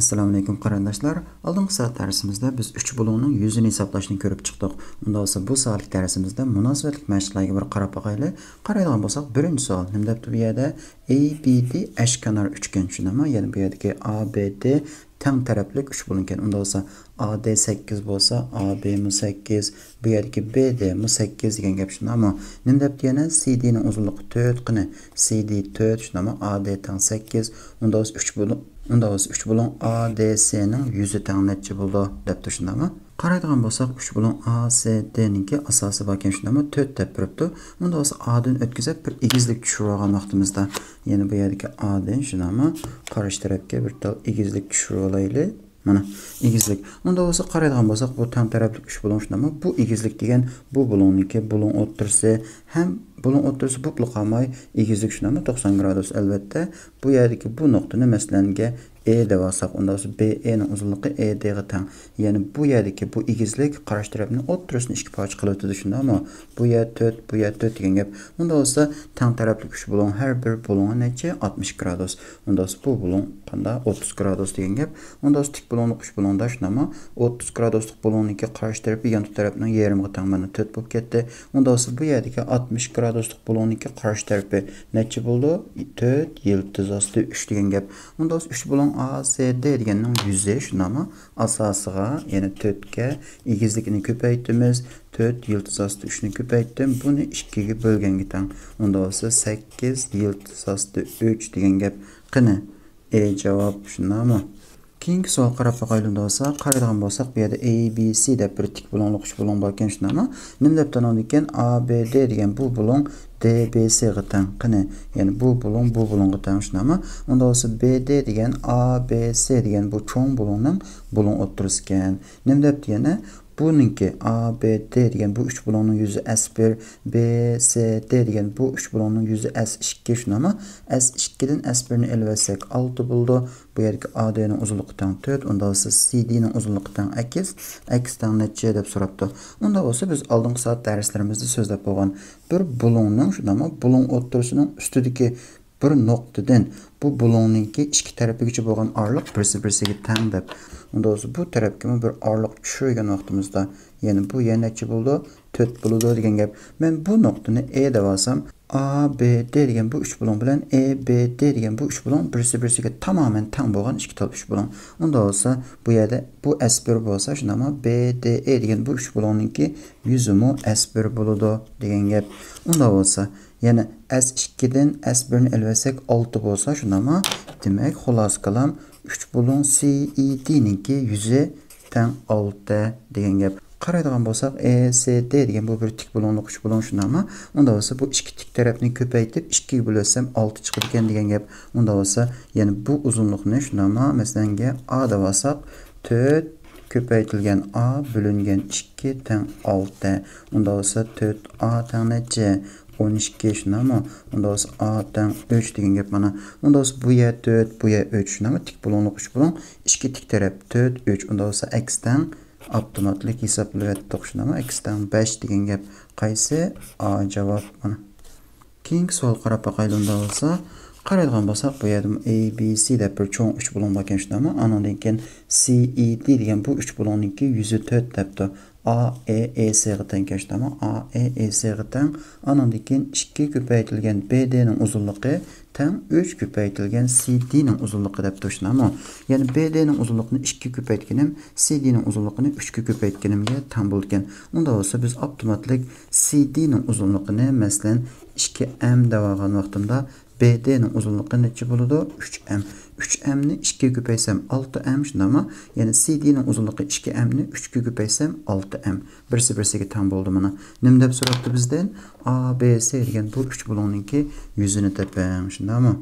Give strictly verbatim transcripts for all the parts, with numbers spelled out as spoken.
ئەسسالامۇئەلەيكۇم قېرىنداشلار. ئالدىنقى سائەت دەرسىمىزدە بىز ئۈچ بۇلۇڭنىڭ يۈزىنى ھېسابلاشنى كۆرۈپ چىقتۇق. ئۇندا بولسا بۇ سائەتلىك دەرسىمىزدە مۇناسىۋەتلىك مەشىقىلەرگە بىر قاراپ باقايلى. قارايدىغان بولساق، بىرىنچى سوئال نېمە دەپتۇ بۇ يەردە؟ ئەي بى دى ئەشكەنار ئۈچكەن، شۇنداقمۇ؟ يەنى بۇ يەردىكى ئا بى دى تەڭ تەرەپلىك ئۈچ بۇلۇڭكەن. ئۇندا بولسا ئا دى سەككىز بولسا، ئا بى مۇ سەككىز، بۇ يەردىكى بى دى مۇ سەككىز دېگەن گەپ، شۇنداقمۇ؟ نېمە دەپتۇ يەنە؟ سى دىنىڭ ئۇزۇنلۇقى تۆت، قېنى؟ سى دى تۆت، شۇنداقمۇ؟ ئا دى تەڭ سەككىز، ئۇندا بولسا ئۈچ بۇلۇڭ، ئۇندا بولسا ئۈچ بۇلۇڭ ئا دى سىنىڭ يۈزى تەڭ نەچچە بولىدۇ دەپتۇ، شۇنداقمۇ؟ قارايدىغان بولساق، ئۈچ بۇلۇڭ ئا سى دىنىڭكى ئاساسى باركەن، شۇنداقمۇ؟ تۆت دەپ بېرىپتۇ. ئۇندا بولسا ئادىن ئۆتكۈزۈپ بىر ئېگىزلىك چۈشۈرۈۋالغان ۋاقتىمىزدا، يەنى بۇ يەردىكى ئادىن، شۇنداقمۇ؟ قارشى تەرەپكە بىر تال ئېگىزلىك چۈشۈرۈۋالايلى. مانا، ئېگىزلىك. ئۇندا بولسا قارايدىغان بولساق، بۇ تەڭ تەرەپلىك ئۈچ بۇلۇڭ، شۇنداقمۇ؟ بۇ ئېگىزلىك دېگەن بۇ بۇلۇڭنىڭكى بۇلۇڭ ئوتتۇرىسى ھەم بۇلۇڭ ئوتتۇرىسى بولۇپلا قالماي، ئېگىزلىك، شۇنداقمۇ؟ توقسان گرادۇس. ئەلۋەتتە، بۇ يەردىكى بۇ نۇقتىنى، مەسىلەنگە، ئې دەپ ئالساق، ئۇندا بولسا بى ئېنىڭ ئۇزۇنلۇقى ئې دىغا تەڭ. يەنى بۇ يەردىكى بۇ ئېگىزلىك قارشى تەرەپنى ئوتتۇرىسىنى ئىككى پارچە قىلىۋېتىدۇ، شۇنداقمۇ؟ بۇ يەر تۆت، بۇ يەر تۆت دېگەن گەپ. ئۇندا بولسا تەڭ تەرەپلىك ئۈچ بۇلۇڭ، ھەر بىر بۇلۇڭى نەچچە؟ ئاتمىش گرادۇس. ئۇندا بولسا بۇ بۇلۇڭ قانداق؟ ئوتتۇز گرادۇس دېگەن گەپ. ئۇندا بولسا تىك بۇلۇڭلۇق ئۈچ بۇلۇڭدا، شۇنداقمۇ؟ ئوتتۇز گرادۇسلۇق بۇلۇڭنىڭكى قارشى تەرىپى يانتۇ تەرەپنىڭ يېرىمىغا تەڭ، مانا، تۆت بولۇپ كەتتى. ئۇندا بولسا بۇ يەردىكى ئاتمىش گرادۇسلۇق بۇلۇڭنىڭكى قارشى تەرىپى نەچچە بولىدۇ؟ تۆت يىلتىز ئاستى ئۈچ دېگەن گەپ. ئۇندا بولسا ئۈچ بۇلۇڭ ئا سى دى دېگەننىڭ يۈزى، شۇنداقمۇ؟ ئاساسىغا، يەنى تۆتكە ئېگىزلىكىنى كۆپەيتىمىز. تۆت يىلتىز ئاستى ئۈچنى كۆپەيتتىم. بۇنى ئىككىگە بۆلگەنگە تەڭ. ئۇندا بولسا سەككىز يىلتىز ئاستى ئۈچ دېگەن گەپ. قېنى، ئې جاۋاب، شۇنداقمۇ؟ كېيىنكى سوئال قاراپ باقايلى ئۇندا بولسا. قارايدىغان بولساق، بۇ يەردە ئەي بى سى دەپ بىر تىك بۇلۇڭلۇق ئۈچ بۇلۇڭ باركەن، شۇنداقمۇ؟ نېمە دەپتۇ ئانىڭدىن كېيىن؟ ئا بى دى دېگەن بۇ بۇلۇڭ دى بى سىغا تەڭ. قېنى، يەنى بۇ بۇلۇڭ بۇ بۇلۇڭغا تەڭ، شۇنداقمۇ؟ ئۇندا بولسا بى دى دېگەن ئا بى سى دېگەن بۇ چوڭ بۇلۇڭنىڭ بۇلۇڭ ئوتتۇرىسى ئىكەن. نېمە دەپتۇ يەنە؟ بۇنىڭكى ئا بى دى دېگەن بۇ ئۈچ بۇلۇڭنىڭ يۈزى ئەس بىر، بى سى دى دېگەن بۇ ئۈچ بۇلۇڭنىڭ يۈزى ئەس ئىككى، شۇنداقمۇ؟ ئەس ئىككىدىن ئەس بىرنى ئېلىۋەتسەك، ئالتە بولىدۇ. بۇ يەردىكى ئا دىنىڭ ئۇزۇنلۇقى تەڭ تۆت، ئۇندا بولسا سى دىنىڭ ئۇزۇنلۇقى تەڭ ئەكس، ئەكس تەڭ نەچچە دەپ سوراپتۇ. ئۇندا بولسا بىز ئالدىنقى سائەت دەرسلىرىمىزدە سۆزلەپ بولغان بىر بۇلۇڭنىڭ، شۇنداقمۇ؟ بۇلۇڭ ئوتتۇرىسىنىڭ ئۈستىدىكى بىر نۇقتىدىن بۇ بۇلۇڭنىڭكى ئىككى تەرىپىگىچە بولغان ئارىلىق بىرسى بىرسىگە تەڭ دەپ، ئۇندا بولسا بۇ تەرەپكىمۇ بىر ئارىلىق چۈشۈرگەن ۋاقتىمىزدا، يەنى بۇ يەر نەچچە بولىدۇ؟ تۆت بولىدۇ دېگەن گەپ. مەن بۇ نۇقتىنى ئې دەۋالسام، ئا بى دى دېگەن بۇ ئۈچ بۇلۇڭ بىلەن ئې بى دى دېگەن بۇ ئۈچ بۇلۇڭ بىرسى بىرسىگە تامامەن تەڭ بولغان ئىككى تال ئۈچ بۇلۇڭ. ئۇندا بولسا بۇ يەردە بۇ ئەس بىر بولسا، شۇنداقمۇ؟ بى دى ئې دېگەن بۇ ئۈچ بۇلۇڭنىڭكى يۈزىمۇ ئەس بىر بولىدۇ دېگەن گەپ. ئۇندا بولسا يەنە ئەس ئىككىدىن ئەس بىرنى ئېلىۋەتسەك، ئالتە بولسا، شۇنداقمۇ؟ دېمەك، خۇلاسە كالام، ئۈچ بۇلۇڭ سى ئى دىنىڭكى يۈزى تەڭ ئالتە دېگەن گەپ. قارايدىغان بولساق، ئې سى دى دېگەن بۇ بىر تىك بۇلۇڭلۇق ئۈچ بۇلۇڭ، شۇنداقمۇ؟ ئۇندا بولسا بۇ ئىككى تىك تەرەپنى كۆپەيتىپ ئىككىگە بۆلسەم ئالتە چىقىدىكەن دېگەن گەپ. ئۇندا بولسا يەنە بۇ ئۇزۇنلۇقنى، شۇنداقمۇ؟ مەسىلەنگە، ئا دەۋالساق، تۆت كۆپەيتىلگەن ئا بۆلۈنگەن ئىككى تەڭ ئالتە. ئۇندا بولسا تۆت ئا تەڭ نەچچە؟ ئون ئىككى، شۇنداقمۇ؟ ئۇندا بولسا ئا تەڭ ئۈچ دېگەن گەپ مانا. ئۇندا بولسا بۇ يەر تۆت، بۇ يەر ئۈچ، شۇنداقمۇ؟ تىك بۇلۇڭلۇق ئۈچ بۇلۇڭ ئىككى تىك تەرەپ، تۆت، ئۈچ. ئۇندا بولسا ئەكس تەڭ، ئاپتوماتلىق ھېسابلىۋەتتۇق، شۇنداقمۇ؟ ئەكس تەڭ بەش دېگەن گەپ. قايسى؟ ئا جاۋاب مانا. كېيىنكى سوئال قاراپ باقايلى ئۇندا بولسا. قارايدىغان بولساق، بۇ يەردىمۇ ئەي بى سى دەپ بىر چوڭ ئۈچ بۇلۇڭ باركەن، شۇنداقمۇ؟ ئانىڭدىن كېيىن سى ئى دى دېگەن بۇ ئۈچ بۇلۇڭنىڭكى يۈزى تۆت دەپتۇ. ئا ئې ئې سىغا تەڭكەن، شۇنداقمۇ؟ ئا ئې ئې سىغا تەڭ. ئانىڭدىن كېيىن ئىككى كۆپەيتىلگەن بى دىنىڭ ئۇزۇنلۇقى تەڭ ئۈچ كۆپەيتىلگەن سى دىنىڭ ئۇزۇنلۇقى دەپتۇ، شۇنداقمۇ؟ يەنى بى دىنىڭ ئۇزۇنلۇقىنى ئىككىگە كۆپەيتكىنىم سى دىنىڭ ئۇزۇنلۇقىنى ئۈچكە كۆپەيتكىنىمگە تەڭ بولىدىكەن. ئۇندا بولسا بىز ئاپتوماتلىق سى دىنىڭ ئۇزۇنلۇقىنى، مەسىلەن، ئىككى ئەم دەۋالغان ۋاقتىمدا، بى دىنىڭ ئۇزۇنلۇقى نەچچە بولىدۇ؟ ئۈچ ئەم. ئۈچ ئەمنى ئىككىگە كۆپەيسەم، ئالتە ئەم، شۇنداقمۇ؟ يەنى سى دىنىڭ ئۇزۇنلۇقى ئىككى ئەمنى ئۈچكە كۆپەيسەم، ئالتە ئەم. بىرسى بىرسىگە تەڭ بولدى مانا. نېمە دەپ سوراپتۇ بىزدىن؟ ئا بى سى دېگەن بۇ ئۈچ بۇلۇڭنىڭكى يۈزىنى تېپىڭ، شۇنداقمۇ؟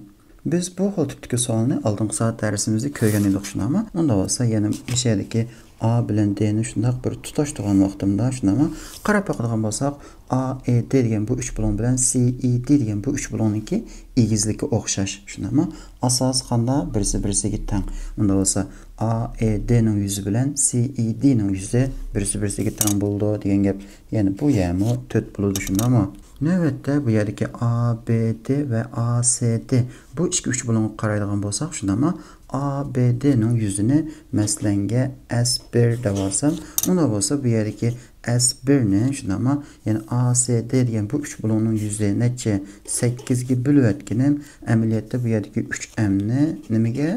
بىز بۇ خىل تىپتىكى سوئالنى ئالدىنقى سائەت دەرسىمىزدە كۆرگەن ئىدۇق، شۇنداقمۇ؟ ئۇندا بولسا يەنە مۇشۇ يەردىكى ئا بىلەن دىنى شۇنداق بىر تۇتاشتۇرغان ۋاقتىمدا، شۇنداقمۇ؟ قاراپ باقىدىغان بولساق، ئا ئې دى دېگەن بۇ ئۈچ بۇلۇڭ بىلەن سى ئى دى دېگەن بۇ ئۈچ بۇلۇڭنىڭكى ئېگىزلىكى ئوخشاش، شۇنداقمۇ؟ ئاساسى قانداق؟ بىرسى بىرسىگە تەڭ. ئۇندا بولسا ئا ئې دىنىڭ يۈزى بىلەن سى ئى دىنىڭ يۈزى بىرسى بىرسىگە تەڭ بولىدۇ دېگەن گەپ. يەنى بۇ يەرمۇ تۆت بولىدۇ، شۇنداقمۇ؟ نۆۋەتتە بۇ يەردىكى ئا بى دى ۋە ئا سى دى، بۇ ئىككى ئۈچ بۇلۇڭغا قارايدىغان بولساق، شۇنداقمۇ؟ ئا بى دېنىڭ يۈزىنى، مەسىلەنگە، ئەس بىر دەۋالسام، ئۇنداق بولسا بۇ يەردىكى ئەس بىرنى، شۇنداقمۇ، يەنى ئا سى دى دېگەن بۇ ئۈچ بۇلۇڭنىڭ يۈزى نەچچە؟ سەككىزگە بۆلۈۋەتكىنىم، ئەمەلىيەتتە بۇ يەردىكى ئۈچ ئەمنى نېمىگە؟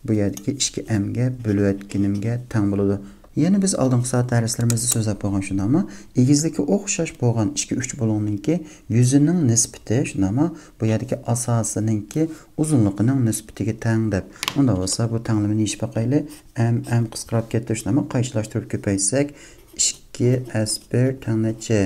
بۇ يەردىكى ئىككى ئەمگە بۆلۈۋەتكىنىمگە تەڭ بولىدۇ. يەنە بىز ئالدىنقى سائەت دەرسلىرىمىزدە سۆزلەپ بولغان، شۇنداقمۇ، ئېگىزلىكى ئوخشاش بولغان ئىككى ئۈچ بۇلۇڭنىڭكى يۈزىنىڭ نىسبىتى، شۇنداقمۇ، بۇ يەردىكى ئاساسىنىڭكى ئۇزۇنلۇقىنىڭ نىسبىتىگە تەڭ دەپ. ئۇنداق بولسا بۇ تەڭلىمىنى يېشىپ باقايلى. ئەم، ئەم قىسقىراپ كەتتى، شۇنداقمۇ، قايشىلاشتۇرۇپ كۆپەيتسەك، ئىككى ئەس بىر تەڭ نەچچە؟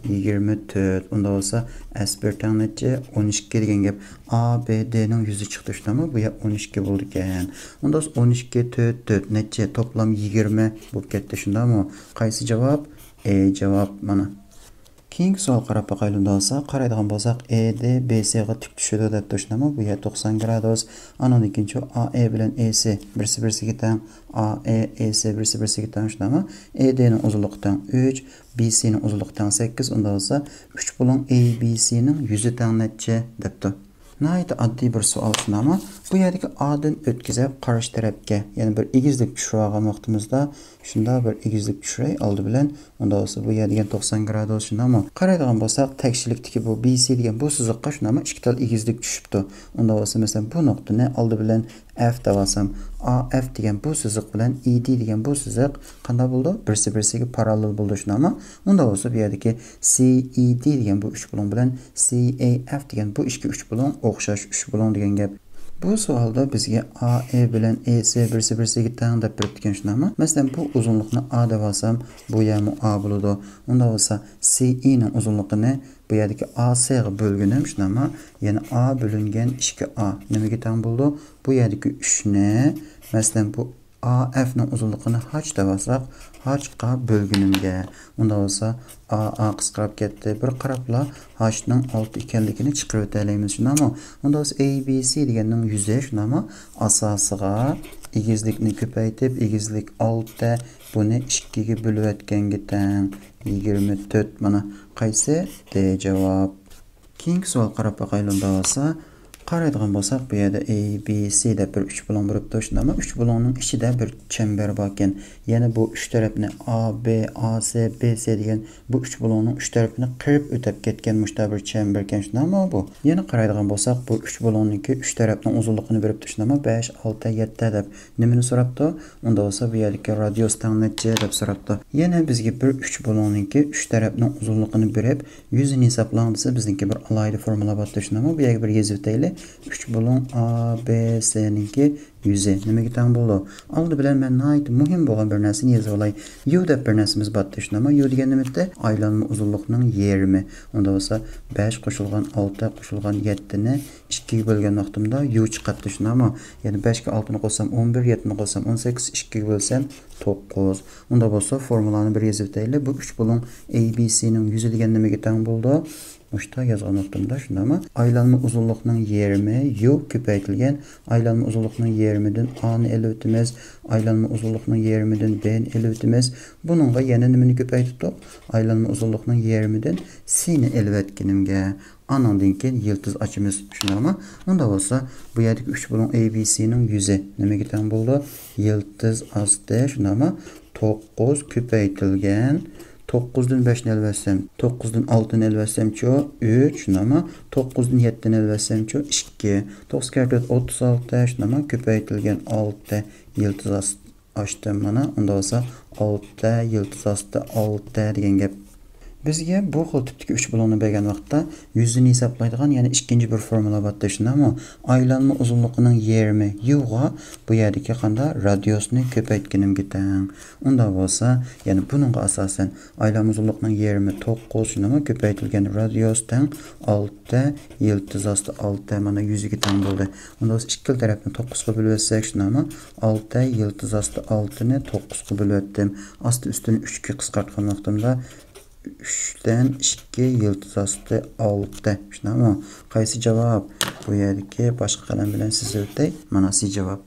يىگىرمە تۆت. ئۇنداق بولسا ئەس بىر تەڭ نەچچە؟ ئون ئىككى دېگەن گەپ. ئا بى دىنىڭ يۈزى چىقتى، شۇنداقمۇ؟ بۇ يەر ئون ئىككى بولىدىكەن. ئۇنداق بولسا ئون ئىككى، تۆت، تۆت نەچچە؟ توپلام يىگىرمە بولۇپ كەتتى، شۇنداقمۇ؟ قايسى جاۋاب؟ ئې جاۋاب مانا. كېيىنكى سوئال قاراپ باقايلى. ئۇنداق بولسا، قارايدىغان بولساق، ئې دى بى سىغا تىك چۈشىدۇ دەپتۇ، شۇنداقمۇ؟ بۇ يەر توقسان گرادۇس. ئانىڭدىن كېيىنچۇ، ئا ئې بىلەن ئې سى بىرسى بىرسىگە تەڭ، ئا ئې، ئې سى بىرسى بىرسىگە تەڭ، شۇنداقمۇ؟ ئې دىنىڭ ئۇزۇنلۇقى تەڭ ئۈچ، بى سىنىڭ ئۇزۇنلۇقى تەڭ سەككىز، ئۇنداق بولسا ئۈچ بۇلۇڭ ئەي بى سىنىڭ يۈزى تەڭ نەچچە دەپتۇ. ناھايىتى ئاددىي بىر سوئال، شۇنداقمۇ؟ بۇ يەردىكى ئادىن ئۆتكۈزۈپ قارشى تەرەپكە، يەنى بىر ئېگىزلىك چۈشۈرۈۋالغان ۋاقتىمىزدا، شۇنداق بىر ئېگىزلىك چۈشۈرەي ئالدى بىلەن. ئۇنداق بولسا بۇ يەر دېگەن توقسان گرادۇس، شۇنداقمۇ؟ قارايدىغان بولساق، تەكشىلىكتىكى بۇ بى سى دېگەن بۇ سىزىققا، شۇنداقمۇ، ئىككى تال ئېگىزلىك چۈشۈپتۇ. ئۇنداق بولسا، مەسىلەن، بۇ نۇقتىنى ئالدى بىلەن ئەف دەۋالسام، ئا ئەف دېگەن بۇ سىزىق بىلەن ئى دى دېگەن بۇ سىزىق قانداق بولىدۇ؟ بىرسى بىرسىگە پاراللېل بولىدۇ، شۇنداقمۇ؟ ئۇنداق بولسا بۇ يەردىكى سى ئى دى دېگەن بۇ ئۈچ بۇلۇڭ بىلەن سى ئى ئەف دېگەن بۇ ئىككى ئۈچ بۇلۇڭ ئوخشاش ئۈچ بۇلۇڭ دېگەن گەپ. بۇ سوئالدا بىزگە ئا ئى بىلەن ئى سى بىرسى بىرسىگە تەڭ دەپ بېرىپتىكەن، شۇنداقمۇ؟ مەسىلەن، بۇ ئۇزۇنلۇقنى ئا دەۋالسام، بۇ يەرمۇ ئا بولىدۇ. ئۇنداق بولسا سى ئىنىڭ ئۇزۇنلۇقىنى بۇ يەردىكى ئا سىغا بۆلگىنىم، شۇنداقمۇ؟ يەنى ئا بۆلۈنگەن ئىككى ئا نېمىگە تەڭ بولىدۇ؟ بۇ يەردىكى ئۈچنى، مەسىلەن، بۇ ئا ئەفنىڭ ئۇزۇنلۇقىنى ھاچ دەۋالساق، ھاچقا بۆلگىنىمگە. ئۇنداق بولسا ئا، ئا قىسقىراپ كەتتى. بىر قاراپلا ھاچنىڭ ئالتە ئىكەنلىكىنى چىقىرىۋېتەلەيمىز، شۇنداقمۇ؟ ئۇنداق بولسا ئەي بى سى دېگەننىڭ يۈزى، شۇنداقمۇ؟ ئاساسىغا ئېگىزلىكنى كۆپەيتىپ، ئېگىزلىك ئالتە، بۇنى ئىككىگە بۆلۈۋەتكەنگە تەڭ. يىگىرمە تۆت، مانا قايسى؟ دى جاۋاب. كېيىنكى سوئال قاراپ باقايلى، ئۇنداق بولسا. قارايدىغان بولساق، بۇ يەردە ئەي بى سى دەپ بىر ئۈچ بۇلۇڭ بېرىپتۇ، شۇنداقمۇ؟ ئۈچ بۇلۇڭنىڭ ئىچىدە بىر چەمبەر باركەن. يەنە بۇ ئۈچ تەرەپنى، ئا بى، ئا سى، بى سى دېگەن بۇ ئۈچ بۇلۇڭنىڭ ئۈچ تەرىپىنى قىرىپ ئۆتەپ كەتكەن مۇشۇنداق بىر چەمبەركەن، شۇنداقمۇ بۇ؟ يەنە قارايدىغان بولساق، بۇ ئۈچ بۇلۇڭنىڭكى ئۈچ تەرەپنىڭ ئۇزۇنلۇقىنى بېرىپتۇ، شۇنداقمۇ؟ بەش، ئالتە، يەتتە دەپ. نېمىنى سوراپتۇ؟ ئۇنداق بولسا بۇ يەردىكى رادىيۇس تەڭ نەچچە دەپ سوراپتۇ. يەنە بىزگە بىر ئۈچ بۇلۇڭنىڭكى ئۈچ تەرەپنىڭ ئۇزۇنلۇقىنى بېرىپ، يۈزىنى ھېسابلاڭ دېسە، بىزنىڭكى بىر ئالاھىدە فورمۇلا بارتى، شۇنداقمۇ؟ بۇ يەرگە بىر يېزىۋېتەيلى. ئۈچ بۇلۇڭ ئا بى سىنىڭكى يۈزى نېمىگە تەڭ بولىدۇ؟ ئالدى بىلەن مەن ناھايىتى مۇھىم بولغان بىر نەرسىنى يېزىۋالاي. يۇ دەپ بىر نەرسىمىز بارتى، شۇنداقمۇ؟ يۇ دېگەن نېمىدى؟ ئايلانما ئۇزۇنلۇقنىڭ يېرىمى. ئۇنداق بولسا بەش قوشۇلغان ئالتە قوشۇلغان يەتتىنى ئىككىگە بۆلگەن ۋاقتىمدا يۇ چىقاتتى، شۇنداقمۇ؟ يەنى بەشكە ئالتىنى قوشسام ئون بىر، يەتتىنى قوشسام ئون سەككىز، ئىككىگە بۆلسەم توققۇز. ئۇنداق بولسا فورمۇلانى بىر يېزىۋېتەيلى. بۇ ئۈچ بۇلۇڭ ئەي بى سىنىڭ يۈزى دېگەن نېمىگە تەڭ بولىدۇ؟ مۇشۇنداق يازغان ۋاقتىمدا، شۇنداقمۇ؟ ئايلانما ئۇزۇنلۇقنىڭ يېرىمى يۇ كۆپەيتىلگەن ئايلانما ئۇزۇنلۇقنىڭ يېرىمىدىن ئانى ئېلىۋېتىمىز. ئايلانما ئۇزۇنلۇقنىڭ يېرىمىدىن بنى ئېلىۋېتىمىز. بۇنىڭغا يەنە نېمىنى كۆپەيتتۇق؟ ئايلانما ئۇزۇنلۇقنىڭ يېرىمىدىن سىنى ئېلىۋەتكىنىمگە. ئانىڭدىن كېيىن يىلتىز ئاچىمىز، شۇنداقمۇ؟ ئۇنداق بولسا، بۇ يەردىكى ئۈچ بۇلۇڭ ئەي بى سىنىڭ يۈزى نېمىگە تەڭ بولىدۇ؟ يىلتىز ئاستى، شۇنداقمۇ؟ توققۇز كۆپەيتىلگەن، توققۇزدىن بەشنى ئېلىۋەتسەم، توققۇزدىن ئالتىنى ئېلىۋەتسەمچۇ؟ ئۈچ، شۇنداقمۇ؟ توققۇزدىن يەتتىنى ئېلىۋەتسەمچۇ؟ ئىككى. توققۇز كەررە تۆت ئوتتۇز ئالتە، شۇنداقمۇ؟ كۆپەيتىلگەن ئالتە، يىلتىز ئاستى ئاچتىم مانا. ئۇنداق بولسا ئالتە، يىلتىز ئاستى ئالتە دېگەن گەپ. بىزگە بۇ خىل تىپتىكى ئۈچ بۇلۇڭنى بەرگەن ۋاقىتتا يۈزىنى ھېسابلايدىغان يەنە ئىككىنچى بىر فورمۇلا بارتى، شۇنداقمۇ؟ ئايلانما ئۇزۇنلۇقىنىڭ يېرىمى يۇغا بۇ يەردىكى قانداق؟ رادىيۇسنى كۆپەيتكىنىمگە تەڭ. ئۇنداق بولسا، يەنە بۇنىڭغا ئاساسەن ئايلانما ئۇزۇنلۇقنىڭ يېرىمى توققۇز، شۇنداقمۇ؟ كۆپەيتىلگەن رادىيۇس تەڭ ئالتە، يىلتىز ئاستى ئالتە، مانا يۈزىگە تەڭ بولدى. ئۇنداق بولسا ئىككىلا تەرەپنى توققۇزغا بۆلۈۋەتسەك، شۇنداقمۇ؟ ئالتە، يىلتىز ئاستى ئالتىنى توققۇزغا بۆلۈۋەتتىم. ئاستى ئۈستىنى ئۈچكە قىسقارتقان ۋاقتىمدا، ئۈچتىن ئىككى، يىلتىز ئاستى ئالتە. شۇنداقمۇ؟ قايسى جاۋاب؟ بۇ يەردىكى باشقا قەلەم بىلەن سىزىۋېتەي. مانا سى جاۋاب.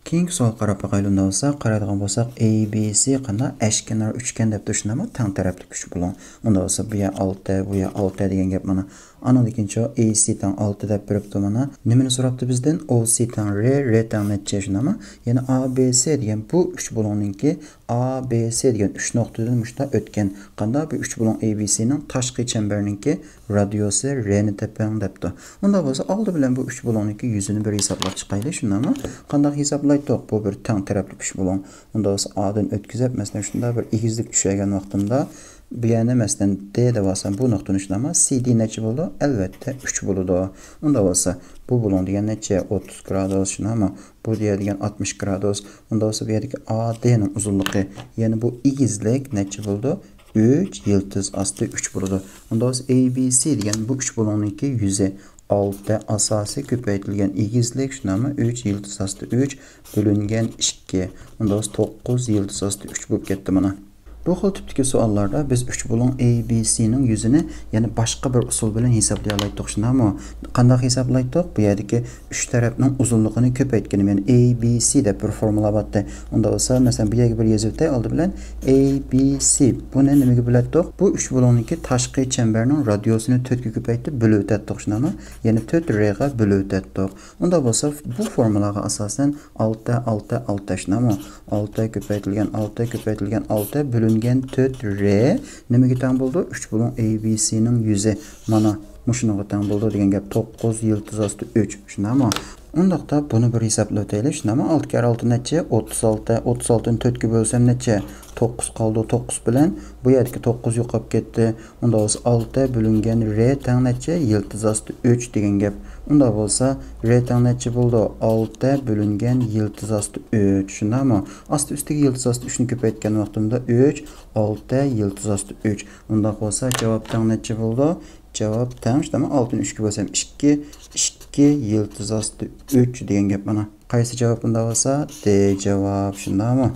كېيىنكى سوئالغا قاراپ باقايلى. ئۇنداق بولسا، قارايدىغان بولساق، A B C قانداق؟ ئەشكەنار ئۈچكەن دەپتۇ، شۇنداقمۇ؟ تەڭ تەرەپلىك ئۈچ بۇلۇڭ. ئۇنداق بولسا، بۇ يەر ئالتە، بۇ يەر ئالتە دېگەن گەپ مانا. ئاندىن كېيىنچۇ، A C تەڭ ئالتە دەپ بېرىپتۇ مانا. نېمىنى سوراپتۇ بىزدىن؟ O C تەڭ R، R تەڭ نەچچە، شۇنداقمۇ؟ يەنى A B C دېگەن بۇ ئۈچ بۇلۇڭنىڭكى، A B C دېگەن ئۈچ نۇقتىدىن مۇشۇنداق ئۆتكەن. قانداق؟ بۇ ئۈچ بۇلۇڭ A B C نىڭ تاشقى چەمبىرىنىڭكى رادىيۇسى رنى تېپىڭ دەپتۇ. ئۇنداق بولسا، ئالدى بىلەن بۇ ئۈچ بۇلۇڭنىڭكى يۈزىنى بىر ھېسابلاپ چىقايلى، شۇنداقمۇ؟ قانداق ھېسابلايتتۇق؟ بۇ بىر تەڭ تەرەپلىك ئۈچ بۇلۇڭ. ئۇنداق بولسا، A دىن ئۆتكۈزۈپ، مەسىلەن، شۇنداق بىر ئېگىزلىك چۈشۈرگەن ۋاقتىمدا، بۇ يەرنى، مەسىلەن، D دەۋالسام، بۇ نۇقتىنى، شۇنداقمۇ؟ C D نەچچە بولىدۇ؟ ئەلۋەتتە، ئۈچ بولىدۇ. ئۇنداق بولسا، بۇ بۇلۇڭ دېگەن نەچچە؟ ئوتتۇز گرادۇس، شۇنداقمۇ؟ بۇ يەر دېگەن ئاتمىش گرادۇس. ئۇنداق بولسا، بۇ يەردىكى A D نىڭ ئۇزۇنلۇقى، يەنى بۇ ئېگىزلىك نەچچە بولىدۇ؟ ئۈچ يىلتىز ئاستى ئۈچ بولىدۇ. ئۇنداق بولسا، A B C دېگەن بۇ ئۈچ بۇلۇڭنىڭكى يۈزى ئالتە ئاساسىي كۆپەيتىلگەن ئېگىزلىك، شۇنداقمۇ؟ ئۈچ يىلتىز ئاستى ئۈچ بۆلۈنگەن ئىككى. ئۇنداق بولسا، توققۇز يىلتىز ئاستى ئۈچ بولۇپ كەتتى مانا. بۇ خىل تىپتىكى سوئاللاردا بىز ئۈچ بۇلۇڭ A B C نىڭ يۈزىنى يەنە باشقا بىر ئۇسۇل بىلەن ھېسابلىيالايتتۇق، شۇنداقمۇ؟ قانداق ھېسابلايتتۇق؟ بۇ يەردىكى ئۈچ تەرەپنىڭ ئۇزۇنلۇقىنى كۆپەيتكىنىم، يەنى A B C دەپ بىر فورمۇلا بارتى. ئۇنداق بولسا، مەسىلەن، بۇ يەرگە بىر يېزىۋېتەي ئالدى بىلەن. A B C بۇنى نېمىگە بۆلەتتۇق؟ بۇ ئۈچ بۇلۇڭنىڭكى تاشقى چەمبەرنىڭ رادىيۇسىنى تۆتكە كۆپەيتىپ بۆلۈۋېتەتتۇق، شۇنداقمۇ؟ يەنى تۆت رغا بۆلۈۋېتەتتۇق. ئۇنداق بولسا، بۇ فورمۇلاغا ئاساسەن ئالتە، ئالتە، ئالتە، شۇنداقمۇ؟ ئالتە كۆپەيتىلگەن ئالتە كۆپەيتىلگەن ئالتە بۆلۈنگەن تۆت ر نېمىگە تەڭ بولىدۇ؟ ئۈچ بۇلۇڭ A B C نىڭ يۈزى. مانا مۇشۇنىڭغا تەڭ بولىدۇ دېگەن گەپ، توققۇز يىلتىز ئاستى ئۈچ. شۇنداقمۇ؟ ئۇنداقتا بۇنى بىر ھېسابلاپ ئۆتەيلى. شۇنداقمۇ؟ ئالتە كەررە ئالتە نەچچە؟ ئوتتۇز ئالتە. ئوتتۇز ئالتىنى تۆتكە بۆلسەم نەچچە؟ توققۇز قالىدۇ. توققۇز بىلەن بۇ يەردىكى توققۇز يوقاپ كەتتى. ئۇنداق بولسا، ئالتە بۆلۈنگەن ر تەڭ نەچچە؟ يىلتىز ئاستى ئۈچ دېگەن گەپ. ئۇنداق بولسا، ر تەڭ نەچچە بولىدۇ؟ ئالتە بۆلۈنگەن يىلتىز ئاستى ئۈچ. شۇنداقمۇ؟ ئاستى ئۈستىگە يىلتىز ئاستى ئۈچنى كۆپەيتكەن ۋاقتىمدا، ئۈچ، ئالتە، يىلتىز ئاستى ئۈچ. ئۇنداق بولسا، جاۋاب تەڭ نەچچە بولىدۇ؟ جاۋاب تەڭ، شۇنداقمۇ؟ ئالتىنى ئۈچكە بۆلسەم، ئىككى، ئىككى يىلتىز ئاستى ئۈچ دېگەن گەپ مانا. قايسى جاۋاب ئۇنداق بولسا؟ د جاۋاب، شۇنداقمۇ؟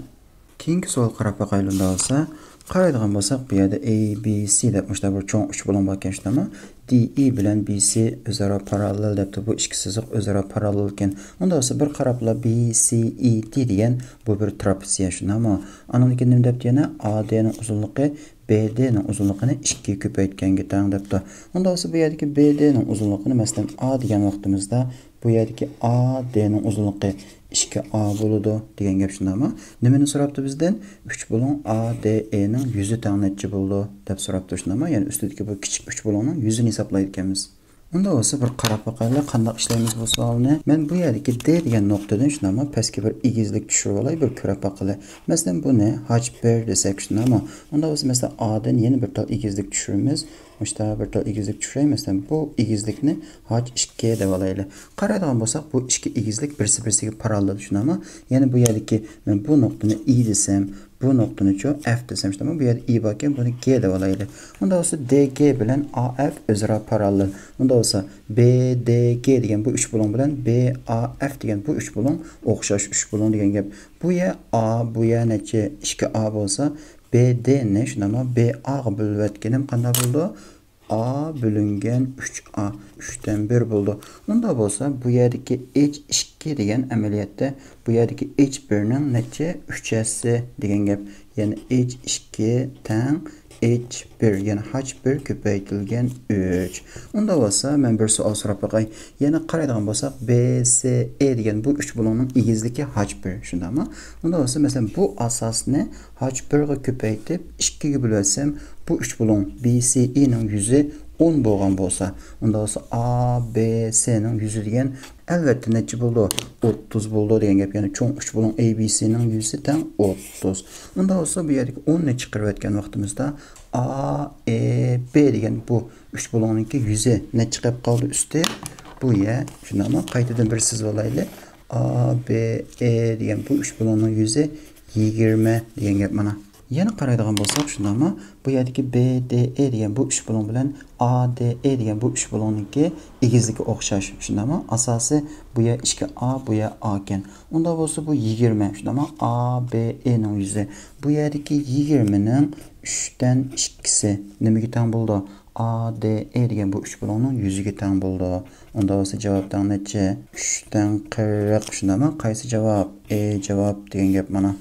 كېيىنكى سوئالغا قاراپ باقايلى ئۇنداق بولسا. قارايدىغان بولساق، بۇ يەردە A B C دەپ مۇشۇنداق بىر چوڭ ئۈچ بۇلۇڭ باركەن، شۇنداقمۇ؟ D E بىلەن B C ئۆزئارا پاراللېل دەپتۇ. بۇ ئىككى سىزىق ئۆزئارا پاراللېل ئىكەن. ئۇنداق بولسا، بىر قاراپلا B C E D دېگەن بۇ بىر تراپېتسىيە، شۇنداقمۇ؟ ئاندىن كېيىن نېمە دەپتۇ يەنە؟ A D نىڭ ئۇزۇنلۇقى B D نىڭ ئۇزۇنلۇقىنى ئىككىگە كۆپەيتكەنگە تەڭ دەپتۇ. ئۇنداق بولسا، بۇ يەردىكى B D نىڭ ئۇزۇنلۇقىنى، مەسىلەن، A دېگەن ۋاقتىمىزدا، بۇ يەردىكى A D نىڭ ئۇزۇنلۇقى ئىككى A بولىدۇ دېگەن گەپ، شۇنداقمۇ؟ نېمىنى سوراپتۇ بىزدىن؟ ئۈچ بۇلۇڭ A D E نىڭ يۈزى تەڭ نەچچە بولىدۇ دەپ سوراپتۇ، شۇنداقمۇ؟ يەنى ئۈستىدىكى بۇ كىچىك ئۈچ بۇلۇڭنىڭ يۈزىنى ھېسابلايدىكەنمىز. ئۇنداق بولسا، بىر قاراپ باقايلى، قانداق ئىشلەيمىز بۇ سوئالنى. مەن بۇ يەردىكى D دېگەن نۇقتىدىن، شۇنداقمۇ، پەسكە بىر ئېگىزلىك چۈشۈرۈۋالاي، بىر كۆرۈپ باقىلى. مەسىلەن، بۇنى H بىر دېسەك، شۇنداقمۇ؟ ئۇنداق بولسا، مەسىلەن، A دىن يەنە بىر تال ئېگىزلىك چۈشۈرىمىز. مۇشتا بىر تال ئېگىزلىك چۈشۈرەي، مەسىلەن، بۇ ئېگىزلىكنى H ئىككى دەۋالايلى. قارايدىغان بولساق، بۇ ئىككى ئېگىزلىك بىرسى-بىرسىگە پاراللېل، شۇنداقمۇ؟ يەنى بۇ يەردىكى، مەن بۇ نۇقتىنى E دېسەم، بۇ نۇقتىنىچۇ F دېسەم، شۇنداقمۇ؟ بۇ يەردە E باركەن، بۇنى G دەۋالايلى. ئۇنداق بولسا، D G بىلەن A F ئۆزئارا پاراللېل. ئۇنداق بولسا، B D G دېگەن بۇ ئۈچ بۇلۇڭ بىلەن B A F دېگەن بۇ ئۈچ بۇلۇڭ ئوخشاش ئۈچ بۇلۇڭ دېگەن گەپ. بۇ يەر A، بۇ يەر نەچچە؟ ئىككى A بولسا، B D نى، شۇنداقمۇ؟ B A غا بۆلۈۋەتكىنىم قانداق بولىدۇ؟ A بۆلۈنگەن ئۈچ A، ئۈچتىن بىر بولىدۇ. ئۇنداق بولسا، بۇ يەردىكى H ئىككى دېگەن ئەمەلىيەتتە بۇ يەردىكى H بىرنىڭ نەچچە؟ ئۈچ ھەسسە دېگەن گەپ. يەنى H ئىككى تەڭ H بىر، يەنى H بىر كۆپەيتىلگەن ئۈچ. ئۇنداق بولسا، مەن بىر سوئال سوراپ باقاي. يەنە قارايدىغان بولساق، B C E دېگەن بۇ ئۈچ بۇلۇڭنىڭ ئېگىزلىكى H بىر، شۇنداقمۇ؟ ئۇنداق بولسا، مەسىلەن، بۇ ئاساسنى H بىرغا كۆپەيتىپ، ئىككىگە بۆلۈۋەتسەم، بۇ ئۈچ بۇلۇڭ B C E نىڭ يۈزى ئون بولغان بولسا، ئۇنداق بولسا، A B C نىڭ يۈزى دېگەن ئەلۋەتتە نەچچە بولىدۇ؟ ئوتتۇز بولىدۇ دېگەن گەپ. يەنى چوڭ ئۈچ بۇلۇڭ A B C نىڭ يۈزى تەڭ ئوتتۇز. ئۇنداق بولسا، بۇ يەردىكى ئوننى چىقىرىۋەتكەن ۋاقتىمىزدا، A E B دېگەن بۇ ئۈچ بۇلۇڭنىڭكى يۈزى نەچچە چىقىپ قالدى ئۈستى؟ بۇ يەر، شۇنداقمۇ؟ قايتىدىن بىر سىزىۋالايلى. A B E دېگەن بۇ ئۈچ بۇلۇڭنىڭ يۈزى يىگىرمە دېگەن گەپ مانا. يەنە قارايدىغان بولساق، شۇنداقمۇ؟ بۇ يەردىكى بې دې ئې دېگەن بۇ ئۈچ بۇلۇڭ بىلەن ئا دې ئې دېگەن بۇ ئۈچ بۇلۇڭنىڭكى ئېگىزلىكى ئوخشاش، شۇنداقمۇ؟ ئاساسى بۇ يەر ئىككى ئا، بۇ يەر ئا ئىكەن. ئۇنداق بولسا بۇ يىگىرمە، شۇنداقمۇ؟ ئا بې ئېنىڭ يۈزى. بۇ يەردىكى يىگىرمىنىڭ ئۈچتىن ئىككىسى نېمىگە تەڭ بولىدۇ؟ ئا دې ئې دېگەن بۇ ئۈچ بۇلۇڭنىڭ يۈزىگە تەڭ بولىدۇ. ئۇنداق بولسا جاۋاب تەڭ نەچچە؟ ئۈچتىن قىرىق، شۇنداقمۇ؟ قايسى جاۋاب؟ ئې جاۋاب دېگەن گەپ مانا.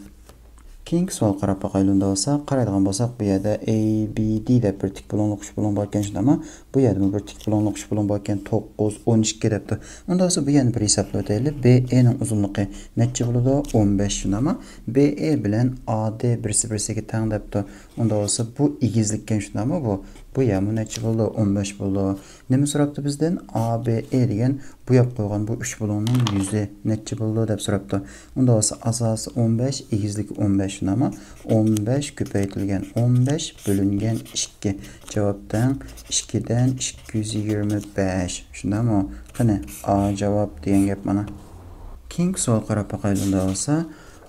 كېيىنكى سوئالغا قاراپ باقايلى ئۇنداق بولسا. قارايدىغان بولساق، بۇ يەردە ئې بى دى دەپ بىر تىك بۇلۇڭلۇق ئۈچ بۇلۇڭ باركەن، شۇنداقمۇ؟ بۇ يەردىمۇ بىر تىك بۇلۇڭلۇق ئۈچ بۇلۇڭ باركەن، توققۇز، ئون ئىككى دەپتۇ. ئۇنداق بولسا بۇ يەرنى بىر ھېسابلاۋېتەيلى. بې ئېنىڭ ئۇزۇنلۇقى نەچچە بولىدۇ؟ ئون بەش، شۇنداقمۇ؟ بې ئې بىلەن ئا دې بىرسى بىرسىگە تەڭ دەپتۇ. ئۇنداق بولسا بۇ ئېگىزلىككەن، شۇنداقمۇ بۇ؟ بۇ يەرمۇ نەچچە بولىدۇ؟ ئون بەش بولىدۇ. نېمە سوراپتۇ بىزدىن؟ ئا بې ئې دېگەن بوياپ قويغان بۇ ئۈچ بۇلۇڭنىڭ يۈزى نەچچە بولىدۇ دەپ سوراپتۇ. ئۇنداق بولسا ئاساسى ئون بەش، ئېگىزلىكى ئون بەش، شۇنداقمۇ؟ ئون بەش كۆپەيتىلگەن ئون بەش بۆلۈنگەن ئىككى. جاۋاب تەڭ ئىككىدىن ئىككى يۈز يىگىرمە بەش. شۇنداقمۇ؟ قېنى، ئا جاۋاب دېگەن گەپ مانا. كېيىنكى سوئالغا قاراپ باقايلى ئۇنداق بولسا.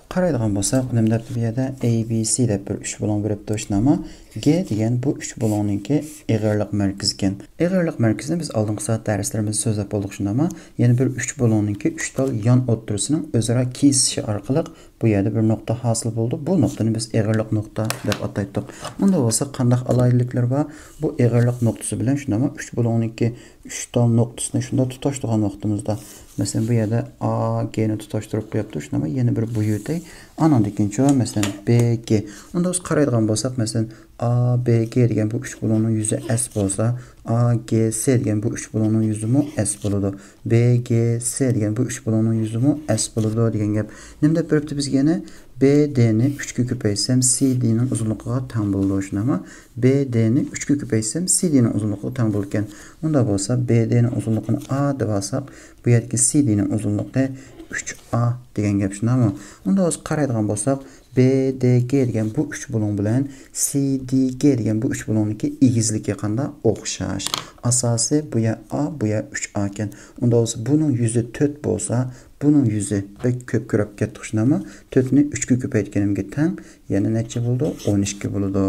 قارايدىغان بولساق، نېمە دەپتۇ بۇ يەردە؟ ئەي بى سى دەپ بىر ئۈچ بۇلۇڭ بېرىپتۇ، شۇنداقمۇ؟ گې دېگەن بۇ ئۈچ بۇلۇڭنىڭكى ئېغىرلىق مەركىزى ئىكەن. ئېغىرلىق مەركىزىنى بىز ئالدىنقى سائەت دەرسلىرىمىزدە سۆزلەپ بولدۇق، شۇنداقمۇ؟ يەنى بىر ئۈچ بۇلۇڭنىڭكى ئۈچ تال يان ئوتتۇرىسىنىڭ ئۆزئارا كېسىشىشى ئارقىلىق بۇ يەردە بىر نۇقتا ھاسىل بولىدۇ. بۇ نۇقتىنى بىز ئېغىرلىق نۇقتا دەپ ئاتايتتۇق. ئۇنداق بولسا قانداق ئالاھىدىلىكلىرى بار؟ بۇ ئېغىرلىق نۇقتىسى بىلەن، شۇنداقمۇ؟ ئۈچ بۇلۇڭنىڭكى ئۈچ تال نۇقتىسىنى شۇنداق تۇتاشتۇرغان ۋاقتىمىزدا، مەسىلەن، بۇ يەردە ئا گېنى تۇتاشتۇرۇپ قويۇپتۇ، شۇنداقمۇ؟ يەنە بىر بۇيرۇتاي. ئانىڭدىن كېيىنچۇ، مەسىلەن، بې گې. ئۇنداق بولسا قارايدىغان بولساق، مەسىلەن، ئا بې گې دېگەن بۇ ئۈچ بۇلۇڭنىڭ يۈزى ئەس بولسا، ئا گې سې دېگەن بۇ ئۈچ بۇلۇڭنىڭ يۈزىمۇ ئەس بولىدۇ. بې گې سې دېگەن بۇ ئۈچ بۇلۇڭنىڭ يۈزىمۇ ئەس بولىدۇ دېگەن گەپ. نېمە دەپ بېرىپتۇ بىزگە يەنە؟ بې دېنى ئۈچكە كۆپەيتسەم، سې دېنىڭ ئۇزۇنلۇقىغا تەڭ بولىدۇ، شۇنداقمۇ؟ بې دېنى ئۈچكە كۆپەيتسەم، سې دېنىڭ ئۇزۇنلۇقىغا تەڭ بولىدىكەن. ئۇنداق بولسا، بې دېنىڭ ئۇزۇنلۇقىنى ئا دەپ ئالساق، بۇ يەردىكى سې دېنىڭ ئۇزۇنلۇقى ئۈچ ئا دېگەن گەپ، شۇنداقمۇ؟ ئۇنداق بولسا قارايدىغان بولساق، بې دې گې دېگەن بۇ ئۈچ بۇلۇڭ بىلەن سې دې گې دېگەن بۇ ئۈچ بۇلۇڭنىڭكى ئېگىزلىكى قانداق؟ ئوخشاش. ئاساسى بۇ يەر ئا، بۇ يەر ئۈچ ئا ئىكەن. ئۇنداق بولسا بۇنىڭ يۈزى تۆت بولسا، بۇنىڭ يۈزى بەك كۆپ كۆرۈپ كەتتۇق، شۇنداقمۇ؟ تۆتنى ئۈچكە كۆپەيتكىنىمگە تەڭ، يەنە نەچچە بولىدۇ؟ ئون ئىككى بولىدۇ.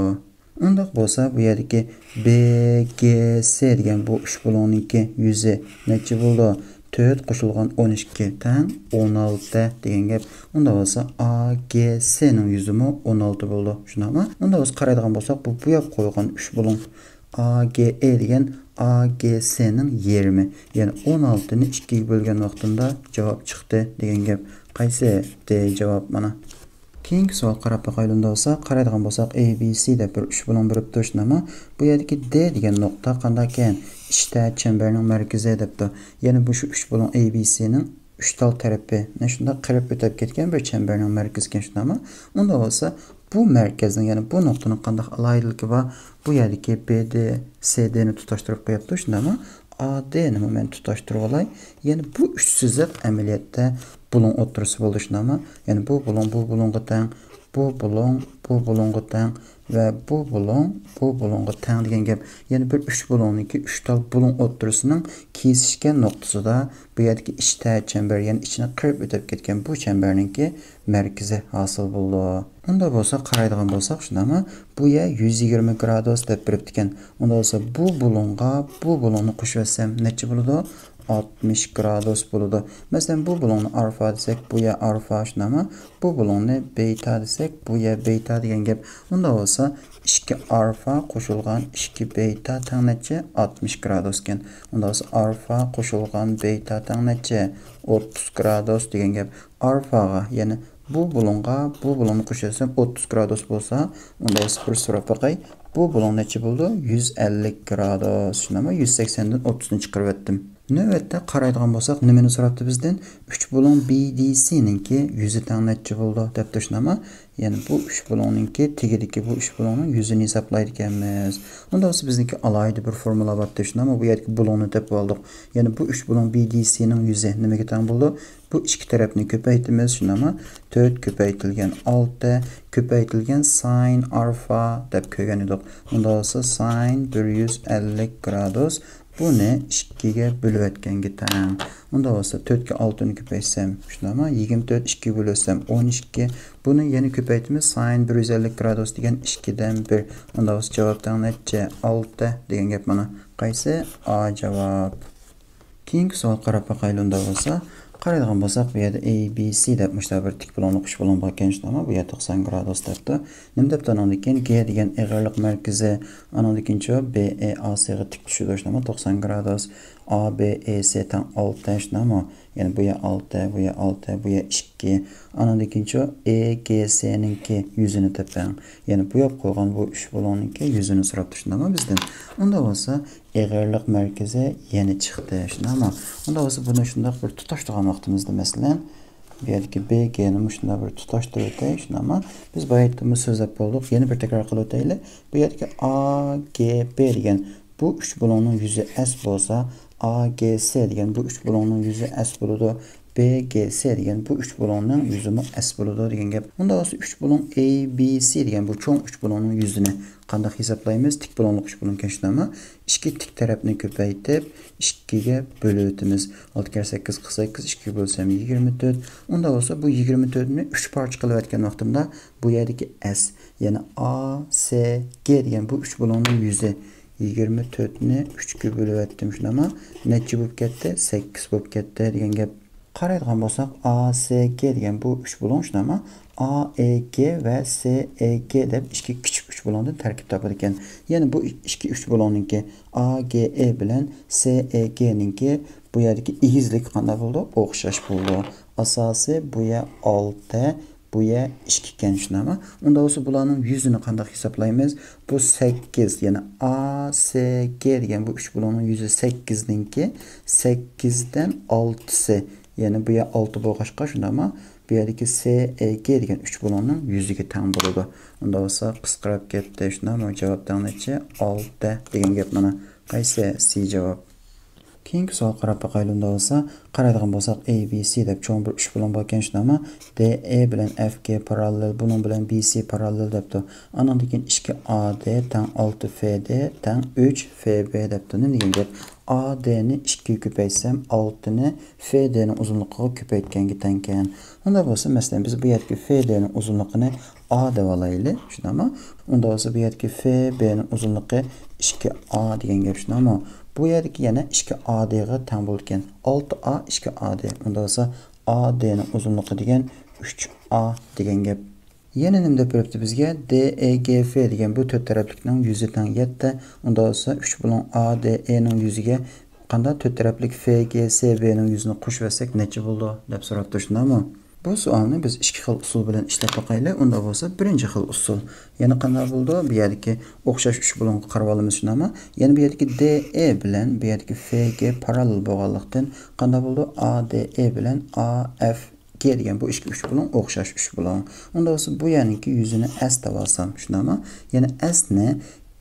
ئۇنداق بولسا، بۇ يەردىكى بې گې سې دېگەن بۇ ئۈچ بۇلۇڭنىڭكى يۈزى نەچچە بولىدۇ؟ تۆت قوشۇلغان ئون ئىككى تەڭ ئون ئالتە دېگەن گەپ. ئۇنداق بولسا، ئا گې سېنىڭ يۈزىمۇ ئون ئالتە بولىدۇ. شۇنداقمۇ؟ ئۇنداق بولسا، قارايدىغان بولساق، بۇ بوياپ قويغان ئۈچ بۇلۇڭ ئا گې ئې دېگەن ئا گې سېنىڭ يېرىمى. يەنى ئون ئالتىنى ئىككىگە بۆلگەن ۋاقتىمدا جاۋاب چىقتى دېگەن گەپ. قايسى؟ دې جاۋاب مانا. كېيىنكى سوئالغا قاراپ باقايلى ئۇنداق بولسا. قارايدىغان بولساق، ئەي بى سى دەپ بىر ئۈچ بۇلۇڭ بېرىپتۇ، شۇنداقمۇ؟ بۇ يەردىكى دې دېگەن نۇقتا قانداقكەن؟ ئىچتە چەمبەرنىڭ مەركىزى دەپتۇ. يەنى بۇ شۇ ئۈچ بۇلۇڭ ئەي بى سىنىڭ ئۈچ تال تەرىپى، مانا شۇنداق قىرىپ ئۆتۈپ كەتكەن بىر چەمبەرنىڭ مەركىزى ئىكەن، شۇنداقمۇ؟ ئۇنداق بولسا، بۇ مەركەزنىڭ، يەنى بۇ نۇقتىنىڭ قانداق ئالاھىدىلىكى بار؟ بۇ يەردىكى بې دې سې دېنى تۇتاشتۇرۇپ قويۇپتۇ، شۇنداقمۇ؟ ئا دېنىمۇ مەن تۇتاشتۇرۇۋالاي. يەنى بۇ ئۈچ سىزىق ئەمەلىيەتتە بۇلۇڭ ئوتتۇرىسى بولدى، شۇنداقمۇ؟ يەنى بۇ بۇلۇڭ بۇ بۇلۇڭغا تەڭ، بۇ بۇلۇڭ بۇ بۇلۇڭغا تەڭ ۋە بۇ بۇلۇڭ بۇ بۇلۇڭغا تەڭ دېگەن گەپ. يەنى بىر ئۈچ بۇلۇڭنىڭكى ئۈچ تال بۇلۇڭ ئوتتۇرىسىنىڭ كېسىشكەن نۇقتىسىدا بۇ يەردىكى ئىچتە چەمبەر، يەنى ئىچىنى قىرىپ ئۆتۈپ كەتكەن بۇ چەمبەرنىڭكى مەركىزى ھاسىل بولىدۇ. ئۇنداق بولسا، قارايدىغان بولساق، شۇنداقمۇ؟ بۇ يەر يۈز يىگىرمە گرادۇس دەپ بېرىپتىكەن. ئۇنداق بولسا، بۇ بۇلۇڭغا بۇ بۇلۇڭنى قوشۇۋەتسەم نەچچە بولىدۇ؟ ئاتمىش گرادۇس بولىدۇ. مەسىلەن، بۇ بۇلۇڭنى ئالفا دېسەك، بۇ يەر ئالفا، شۇنداقمۇ؟ بۇ بۇلۇڭنى بېتا دېسەك، بۇ يەر بېتا دېگەن گەپ. ئۇنداق بولسا، ئىككى ئالفا قوشۇلغان ئىككى بېتا تەڭ نەچچە؟ ئاتمىش گرادۇس ئىكەن. ئۇنداق بولسا، ئالفا قوشۇلغان بېتا تەڭ نەچچە؟ ئوتتۇز گرادۇس دېگەن گەپ. ئالفاغا، يەنى بۇ بۇلۇڭغا بۇ بۇلۇڭنى قوشۇۋەتسەم، ئوتتۇز گرادۇس بولسا، ئۇنداق بولسا بىر سوراپ باقاي. بۇ بۇلۇڭ نەچچە بولىدۇ؟ يۈز ئەللىك گرادۇس. شۇنداقمۇ؟ يۈز سەكسەندىن ئوتتۇزنى چىقىرىۋەتتىم. نۆۋەتتە قارايدىغان بولساق، نېمىنى سوراپتۇ بىزدىن؟ ئۈچ بۇلۇڭ بى دى سىنىڭكى يۈزى تەڭ نەچچە بولىدۇ دەپتۇ، شۇنداقمۇ؟ يەنى بۇ ئۈچ بۇلۇڭنىڭكى تېگىدىكى بۇ ئۈچ بۇلۇڭنىڭ يۈزىنى ھېسابلايدىكەنمىز. ئۇنداق بولسا بىزنىڭكى ئالاھىدە بىر فورمۇلا بارتى، شۇنداقمۇ؟ بۇ يەردىكى بۇلۇڭنى تېپىۋالدۇق. يەنى بۇ ئۈچ بۇلۇڭ بى دى سىنىڭ يۈزى نېمىگە تەڭ بولىدۇ؟ بۇ ئىككى تەرەپنى كۆپەيتىمىز، شۇنداقمۇ؟ تۆت كۆپەيتىلگەن ئالتە كۆپەيتىلگەن ساين ئالفا دەپ كۆرگەن ئىدۇق. ئۇنداق بولسا ساين بىر يۈز ئەللىك گرادۇس. بۇنى ئىككىگە بۆلۈۋەتكەنگە تەڭ. ئۇنداق بولسا، تۆتكە ئالتىنى كۆپەيتسەم، شۇنداقمۇ؟ يىگىرمە تۆت ئىككىگە بۆلۈۋەتسەم، ئون ئىككى. بۇنى يەنە كۆپەيتىمىز، سايىن بىر يۈز ئەللىك گرادۇس دېگەن ئىككىدىن بىر. ئۇنداق بولسا جاۋاب تەڭ نەچچە؟ ئالتە دېگەن گەپ مانا. قايسى؟ ئا جاۋاب. كېيىنكى سوئالغا قاراپ باقايلى ئۇنداق بولسا. قارايدىغان بولساق، بۇ يەردە ئەي بى سى دەپ مۇشۇنداق بىر تىك بۇلۇڭلۇق ئۈچ بۇلۇڭ بار ئىكەن، شۇنداقمۇ؟ بۇ يەردە توقسان گرادۇس دەپتۇ. نېمە دەپتۇ ئانىڭدىن كېيىن؟ گې دېگەن ئېغىرلىق مەركىزى، ئانىڭدىن كېيىنچۇ؟ بې ئې ئا سىغا تىك چۈشىدۇ، شۇنداقمۇ؟ توقسان گرادۇس. ئا بې ئې سى تەڭ ئالتە، شۇنداقمۇ؟ يەنى بۇ يەر ئالتە، بۇ يەر ئالتە، بۇ يەر ئىككى. ئانىڭدىن كېيىنچۇ؟ ئې گې سىنىڭكى يۈزىنى تېپىڭ. يەنى بوياپ قويغان بۇ ئۈچ بۇلۇڭنىڭكى يۈزىنى سوراپتۇ، شۇنداقمۇ بىزدىن؟ ئۇنداق بولسا ئېغىرلىق مەركىزى يەنە چىقتى، شۇنداقمۇ؟ ئۇنداق بولسا بۇنى شۇنداق بىر تۇتاشتۇرغان ۋاقتىمىزدا، مەسىلەن، بۇ يەردىكى بې گېنى مۇشۇنداق بىر تۇتاشتۇرۇۋېتەي، شۇنداقمۇ؟ بىز بايىتىمۇ سۆزلەپ بولدۇق، يەنە بىر تەكرار قىلىۋېتەيلى. بۇ يەردىكى ئا گې بې دېگەن بۇ ئۈچ بۇلۇڭنىڭ يۈزى ئەس بولسا، ئا گې سې دېگەن بۇ ئۈچ بۇلۇڭنىڭ يۈزى ئەس بولىدۇ. بې گې سې دېگەن بۇ ئۈچ بۇلۇڭنىڭ يۈزىمۇ ئەس بولىدۇ دېگەن گەپ. ئۇنداق بولسا ئۈچ بۇلۇڭ ئەي بى سى دېگەن بۇ چوڭ ئۈچ بۇلۇڭنىڭ يۈزىنى قانداق ھېسابلايمىز؟ تىك بۇلۇڭلۇق ئۈچ بۇلۇڭكەن، شۇنداقمۇ؟ ئىككى تىك تەرەپنى كۆپەيتىپ، ئىككىگە بۆلۈۋېتىمىز. ئالتە كەررە سەككىز قىرىق سەككىز، ئىككىگە بۆلسەم يىگىرمە تۆت. ئۇنداق بولسا بۇ يىگىرمە تۆتنى ئۈچ پارچە قىلىۋەتكەن ۋاقتىمدا بۇ يەردىكى ئەس، يەنى ئا سې گې دېگەن بۇ ئۈچ بۇلۇڭنىڭ يۈزى. يىگىرمە تۆتنى ئۈچكە بۆلۈۋەتتىم، شۇنداقمۇ؟ نەچچە بولۇپ كەتتى؟ سەككىز بولۇپ كەتتى دېگەن گەپ. قارايدىغان بولساق، ئا سې گې دېگەن بۇ ئۈچ بۇلۇڭ، شۇنداقمۇ؟ ئا ئې گې ۋە سې ئې گې دەپ ئىككى كىچىك ئۈچ بۇلۇڭدىن تەركىب تاپىدىكەن. يەنى بۇ ئىككى ئۈچ بۇلۇڭنىڭكى، ئا گې ئې بىلەن سې ئې گېنىڭكى بۇ يەردىكى ئېگىزلىكى قانداق بولىدۇ؟ ئوخشاش بولىدۇ. ئاساسى بۇ يەر ئالتە، بۇ يەر ئىككى ئىكەن، شۇنداقمۇ؟ ئۇنداق بولسا بۇلارنىڭ يۈزىنى قانداق ھېسابلايمىز؟ بۇ سەككىز، يەنى ئا سې گې دېگەن بۇ ئۈچ بۇلۇڭنىڭ يۈزى سەككىزنىڭكى سەككىزدىن ئالتىسى، يەنى بۇ يەر ئالتە بولغاچقا، شۇنداقمۇ؟ بۇ يەردىكى سې ئې گې دېگەن ئۈچ بۇلۇڭنىڭ يۈزىگە تەڭ بولىدۇ. ئۇنداق بولسا قىسقىراپ كەتتى، شۇنداقمۇ؟ جاۋاب تەڭ نەچچە؟ ئالتە دېگەن گەپ مانا. قايسى؟ سى جاۋاب. كېيىنكى سوئالغا قاراپ باقايلى ئۇنداق بولسا. قارايدىغان بولساق، ئەي بى سى دەپ چوڭ بىر ئۈچ بۇلۇڭ بار ئىكەن، شۇنداقمۇ؟ دې ئې بىلەن ئەف گې پاراللېل، بۇنىڭ بىلەن بى سى پاراللېل دەپتۇ. ئانىڭدىن كېيىن ئىككى ئا دې تەڭ ئالتە فې دې تەڭ ئۈچ فې بې دەپتۇ. نېمە دېگەن گەپ؟ ئا دېنى ئىككىگە كۆپەيتسەم، ئالتىنى فې دېنىڭ ئۇزۇنلۇقىغا كۆپەيتكەنگە تەڭكەن. ئۇنداق بولسا، مەسىلەن، بىز بۇ يەردىكى فې دېنىڭ ئۇزۇنلۇقىنى ئا دەۋالايلى، شۇنداقمۇ؟ ئۇنداق بولسا، بۇ يەردىكى فې بېنىڭ ئۇزۇنلۇقى ئىككى ئا دېگەن گەپ، شۇنداقمۇ؟ بۇ يەردىكى يەنە ئىككى ئا دېغا تەڭ بولىدىكەن. ئالتە ئا، ئىككى ئا دې. ئۇنداق بولسا، ئا دېنىڭ ئۇزۇنلۇقى دېگەن ئۈچ ئا دېگەن گەپ. يەنە نېمە دەپ بېرىپتۇ بىزگە؟ دې ئې گې فې دېگەن بۇ تۆت تەرەپلىكنىڭ يۈزى تەڭ يەتتە. ئۇنداق بولسا، ئۈچ بۇلۇڭ ئا دې ئېنىڭ يۈزىگە قانداق تۆت تەرەپلىك فې گې سې بېنىڭ يۈزىنى قوشۇۋەتسەك نەچچە بولىدۇ دەپ سوراپتۇ، شۇنداقمۇ؟ بۇ سوئالنى بىز ئىككى خىل ئۇسۇل بىلەن ئىشلەپ باقايلى. ئۇنداق بولسا، بىرىنچى خىل ئۇسۇل. يەنە قانداق بولىدۇ؟ بۇ يەردىكى ئوخشاش ئۈچ بۇلۇڭغا قارىۋالىمىز، شۇنداقمۇ؟ يەنە بۇ يەردىكى دې ئې بىلەن بۇ يەردىكى فې گې پاراللېل بولغانلىقتىن، قانداق بولىدۇ؟ ئا دې ئې بىلەن ئا ئەف گې دېگەن بۇ ئىككى ئۈچ بۇلۇڭ ئوخشاش ئۈچ بۇلۇڭ. ئۇنداق بولسا، بۇ يەرنىڭكى يۈزىنى ئەس دەۋالسام، شۇنداقمۇ؟ يەنى ئەسنى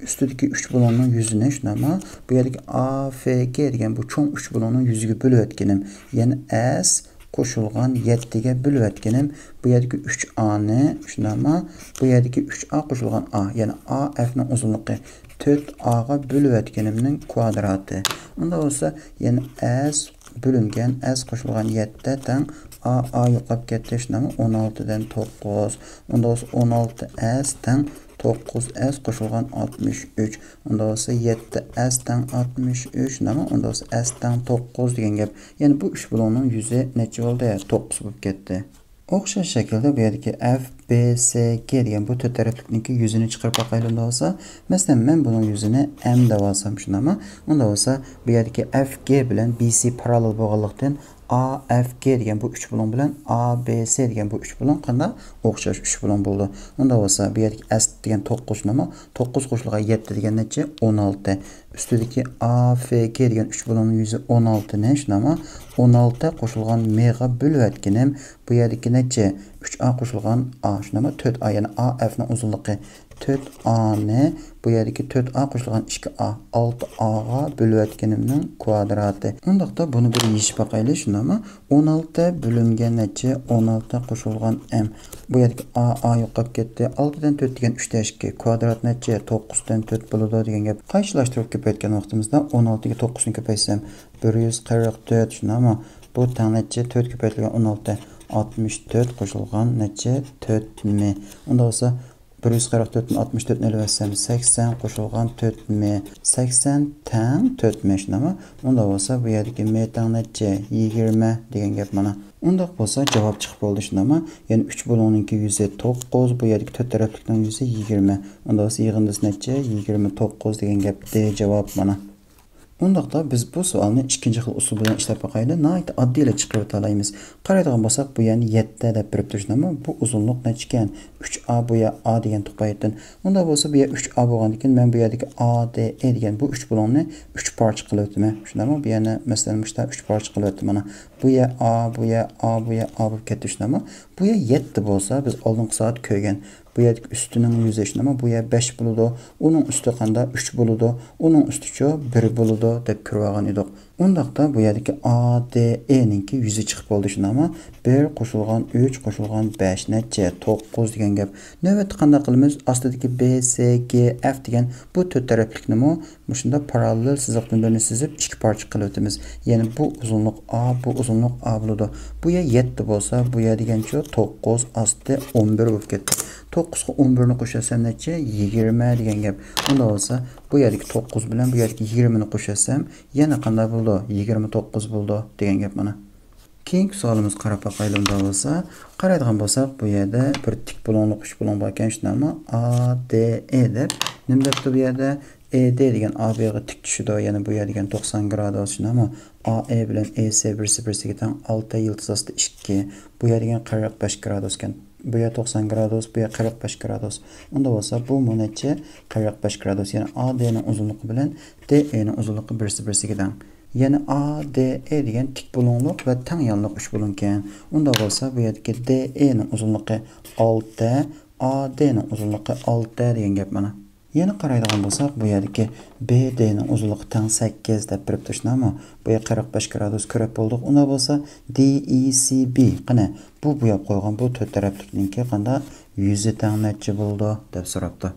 ئۈستىدىكى ئۈچ بۇلۇڭنىڭ يۈزىنى، شۇنداقمۇ؟ بۇ يەردىكى ئا فې گې دېگەن بۇ چوڭ ئۈچ بۇلۇڭنىڭ يۈزىگە بۆلۈۋەتكىنىم. يەنى ئەس قوشۇلغان يەتتىگە بۆلۈۋەتكىنىم. بۇ يەردىكى ئۈچ ئانى، شۇنداقمۇ؟ بۇ يەردىكى ئۈچ ئا قوشۇلغان ئا، يەنى ئا ئەفنىڭ ئۇزۇنلۇقى تۆت ئاغا بۆلۈۋەتكىنىمنىڭ كۋادراتى. ئۇنداق بولسا، يەنى ئەس بۆلۈنگەن ئەس قوشۇلغان يەتتە تەڭ ئا، ئا يوقاپ كەتتى، شۇنداقمۇ؟ ئون ئالتىدىن توققۇز. ئۇنداق بولسا، ئون ئالتە ئەس تەڭ توققۇز ئەس قوشۇلغان ئاتمىش ئۈچ. ئۇنداق بولسا، يەتتە ئەس تەڭ ئاتمىش ئۈچ، شۇنداقمۇ؟ ئۇنداق بولسا، ئەس تەڭ توققۇز دېگەن گەپ. يەنى بۇ ئۈچ بۇلۇڭنىڭ يۈزى نەچچە بولدى؟ توققۇز بولۇپ كەتتى. ئوخشاش شەكىلدە بۇ يەردىكى ئەف بې سې گې دېگەن بۇ تۆت تەرەپلىكنىڭكى يۈزىنى چىقىرىپ باقايلى ئۇنداق بولسا. مەسىلەن، مەن بۇنىڭ يۈزىنى ئەم دەۋالسام، شۇنداقمۇ؟ ئۇنداق بولسا، بۇ يەردىكى ئەف گې بىلەن بې سې پاراللېل بولغانلىقتىن، ئا ئەف گې دېگەن بۇ ئۈچ بۇلۇڭ بىلەن ئا بې سې دېگەن بۇ ئۈچ بۇلۇڭ قانداق؟ ئوخشاش ئۈچ بۇلۇڭ بولىدۇ. ئۇنداق بولسا، بۇ يەردىكى ئەس دېگەن توققۇز، شۇنداقمۇ؟ توققۇز قوشۇلغان يەتتە دېگەن نەچچە؟ ئون ئالتە. ئۈستىدىكى ئا فې گې دېگەن ئۈچ بۇلۇڭنىڭ يۈزى ئون ئالتىنى، شۇنداقمۇ؟ ئون ئالتە قوشۇلغان مېغا بۆلۈۋەتكىنىم، بۇ يەردىكى نەچچە؟ ئۈچ ئا قوشۇلغان ئا، شۇنداقمۇ؟ تۆت ئا، يەنى ئا ئەفنىڭ ئۇزۇنلۇقى تۆت ئانى، بۇ يەردىكى تۆت ئا قوشۇلغان ئىككى ئا، ئالتە ئاغا بۆلۈۋەتكىنىمنىڭ كۋادراتى. ئۇنداقتا بۇنى بىر يېشىپ باقايلى، شۇنداقمۇ؟ ئون ئالتە بۆلۈنگەن نەچچە؟ ئون ئالتە قوشۇلغان ئەم. بۇ يەردىكى ئا، ئا يوقاپ كەتتى. ئالتىدىن تۆت دېگەن ئۈچ تەشكى. كۋادرات نەچچە؟ توققۇزدىن تۆت بولىدۇ دېگەن گەپ. قايسىلاشتۇرۇپ كۆپەيتكەن ۋاقتىمىزدا ئون ئالتىگە توققۇزنى كۆپەيتسەم، بىر يۈز قىرىق تۆت، شۇنداقمۇ؟ بۇ تەڭ نەچچە؟ تۆت كۆپەيتىلگەن ئون ئالتە. ئاتمىش تۆت قوشۇلغان نەچچە؟ تۆت مى. ئۇنداق بولسا، بىر يۈز قىرىق تۆتتىن ئاتمىش تۆتنى ئېلىۋەتسەم، سەكسەن قوشۇلغان تۆت مى. سەكسەن تەڭ تۆت مى، شۇنداقمۇ؟ ئۇنداق بولسا، بۇ يەردىكى مى تەڭ نەچچە؟ يىگىرمە دېگەن گەپ مانا. ئۇنداق بولسا، جاۋاب چىقىپ بولدى، شۇنداقمۇ؟ يەنى ئۈچ بۇلۇڭنىڭكى يۈزى توققۇز، بۇ يەردىكى تۆت تەرەپلىكنىڭ يۈزى يىگىرمە. ئۇنداق بولسا، يىغىندىسى نەچچە؟ يىگىرمە توققۇز دېگەن گەپ. دې جاۋاب مانا. ئۇنداقتا بىز بۇ سوئالنى ئىككىنچى خىل ئۇسۇل بىلەن ئىشلەپ باقايلى. ناھايىتى ئاددىيلا چىقىرىۋېتەلەيمىز. قارايدىغان بولساق، بۇ يەرنى يەتتە دەپ بېرىپتۇ، شۇنداقمۇ؟ بۇ ئۇزۇنلۇق نەچچىكەن؟ ئۈچ ئا، بۇ يەر ئا دېگەن تۇغقان يەتتىن. ئۇنداق بولسا، بۇ يەر ئۈچ ئا بولغاندىكىن، مەن بۇ يەردىكى ئا دې ئې دېگەن بۇ ئۈچ بۇلۇڭنى ئۈچ پارچە قىلىۋېتىمەن. شۇنداقمۇ؟ بۇ يەرنى، مەسىلەن، مۇشتا ئۈچ پارچە قىلىۋەتتىم مانا. بۇ يەر ئا، بۇ يەر ئا، بۇ يەر ئا بولۇپ كەتتى، شۇنداقمۇ؟ بۇ يەر يەتتە بولسا، بىز ئالدىنقى سائەت كۆرگەن بۇ يەردىكى ئۈستىنىڭ يۈزى، شۇنداقمۇ؟ بۇ يەر بەش بولىدۇ، ئۇنىڭ ئۈستى قاندا؟ ئۈچ بولىدۇ، ئۇنىڭ ئۈستىچۇ؟ بىر بولىدۇ دەپ كۆرۈۋالغان ئىدۇق. ئۇنداقتا بۇ يەردىكى ئا دې ئېنىڭكى يۈزى چىقىپ بولدى، شۇنداقمۇ؟ بىر قوشۇلغان ئۈچ قوشۇلغان بەش نەچچە؟ توققۇز دېگەن گەپ. نۆۋەتتە قانداق قىلىمىز؟ ئاستىدىكى بې سې گې ئەف دېگەن بۇ تۆت تەرەپلىكنىمۇ مۇشۇنداق پاراللېل سىزىقتىن بىرنى سىزىپ، ئىككى پارچە قىلىۋېتىمىز. يەنى بۇ ئۇزۇنلۇق ئا، بۇ ئۇزۇنلۇق ئا بولىدۇ. بۇ يەر يەتتە بولسا، بۇ يەر دېگەنچۇ؟ توققۇز ئاستى ئون بىر بولۇپ كەتتى. توققۇزغا ئون بىرنى قوشۇۋەتسەم نەچچە؟ يىگىرمە دېگەن گەپ. ئۇنداق بولسا، بۇ يەردىكى توققۇز بىلەن بۇ يەردىكى يىگىرمىنى قوشۇۋەتسەم، يەنە قانداق بولىدۇ؟ يىگىرمە توققۇز بولىدۇ دېگەن گەپ مانا. كېيىنكى سوئالىمىزغا قاراپ باقايلى ئۇنداق بولسا. قارايدىغان بولساق، بۇ يەردە بىر تىك بۇلۇڭلۇق ئۈچ بۇلۇڭ باركەن، شۇنداقمۇ؟ ئا دې ئې دەپ. نېمە دەپتۇ بۇ يەردە؟ ئې دې دېگەن ئا بىغا تىك چۈشىدۇ، يەنى بۇ يەر دېگەن توقسان گرادۇس، شۇنداقمۇ؟ ئا ئې بىلەن ئې سې بىرسى بىرسىگە تەڭ، ئالتە يىلتىز ئاستى ئىككى. بۇ يەر دېگەن قىرىق بەش گرادۇسكەن. بۇ يەر توقسان گرادۇس، بۇ يەر قىرىق بەش گرادۇس. ئۇنداق بولسا، بۇمۇ نەچچە؟ قىرىق بەش گرادۇس. يەنى ئا دېنىڭ ئۇزۇنلۇقى بىلەن دې ئېنىڭ ئۇزۇنلۇقى بىرسى بىرسىگە تەڭ. يەنى ئا دې ئې دېگەن تىك بۇلۇڭلۇق ۋە تەڭ يانلىق ئۈچ بۇلۇڭكەن. ئۇنداق بولسا، بۇ يەردىكى دې ئېنىڭ ئۇزۇنلۇقى ئالتە، ئا دېنىڭ ئۇزۇنلۇقى ئالتە دېگەن گەپ مانا. يەنە قارايدىغان بولساق، بۇ يەردىكى بې دېنىڭ ئۇزۇنلۇقى تەڭ سەككىز دەپ بېرىپتۇ، شۇنداقمۇ؟ بۇ يەر قىرىق بەش گرادۇس كۆرۈپ بولدۇق. ئۇنداق بولسا، دې ئى سى بى، قېنى، بۇ بوياپ قويغان بۇ تۆت تەرەپلىكنىڭكى قانداق؟ يۈزى تەڭ نەچچە بولىدۇ دەپ سوراپتۇ.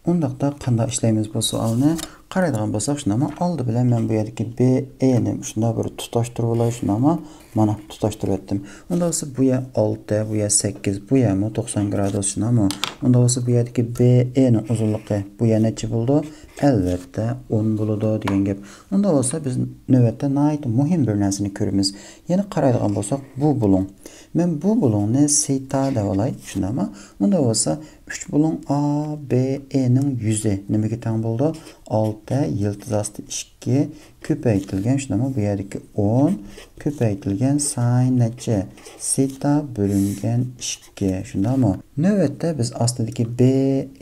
ئۇنداقتا قانداق ئىشلەيمىز بۇ سوئالنى؟ قارايدىغان بولساق، شۇنداقمۇ؟ ئالدى بىلەن مەن بۇ يەردىكى بې ئېنى شۇنداق بىر تۇتاشتۇرۇۋالاي، شۇنداقمۇ؟ مانا، تۇتاشتۇرۇۋەتتىم. ئۇنداق بولسا، بۇ يەر ئالتە، بۇ يەر سەككىز، بۇ يەرمۇ توقسان گرادۇس، شۇنداقمۇ؟ ئۇنداق بولسا، بۇ يەردىكى بې ئېنىڭ ئۇزۇنلۇقى بۇ يەر نەچچە بولىدۇ؟ ئەلۋەتتە، ئون بولىدۇ دېگەن گەپ. ئۇنداق بولسا، بىز نۆۋەتتە ناھايىتى مۇھىم بىر نەرسىنى كۆرىمىز. يەنە قارايدىغان بولساق، بۇ بۇلۇڭ. مەن بۇ بۇلۇڭنى سېتا دەۋالاي، شۇنداقمۇ؟ ئۇنداق بولسا، ئۈچ بۇلۇڭ ئا بې ئېنىڭ يۈزى نېمىگە تەڭ بولىدۇ؟ ئالتە يىلتىز ئاستى ئىككى كۆپەيتىلگەن، شۇنداقمۇ؟ بۇ يەردىكى ئون كۆپەيتىلگەن ساين نەچچە؟ سېتا بۆلۈنگەن ئىككى، شۇنداقمۇ؟ نۆۋەتتە بىز ئاستىدىكى بې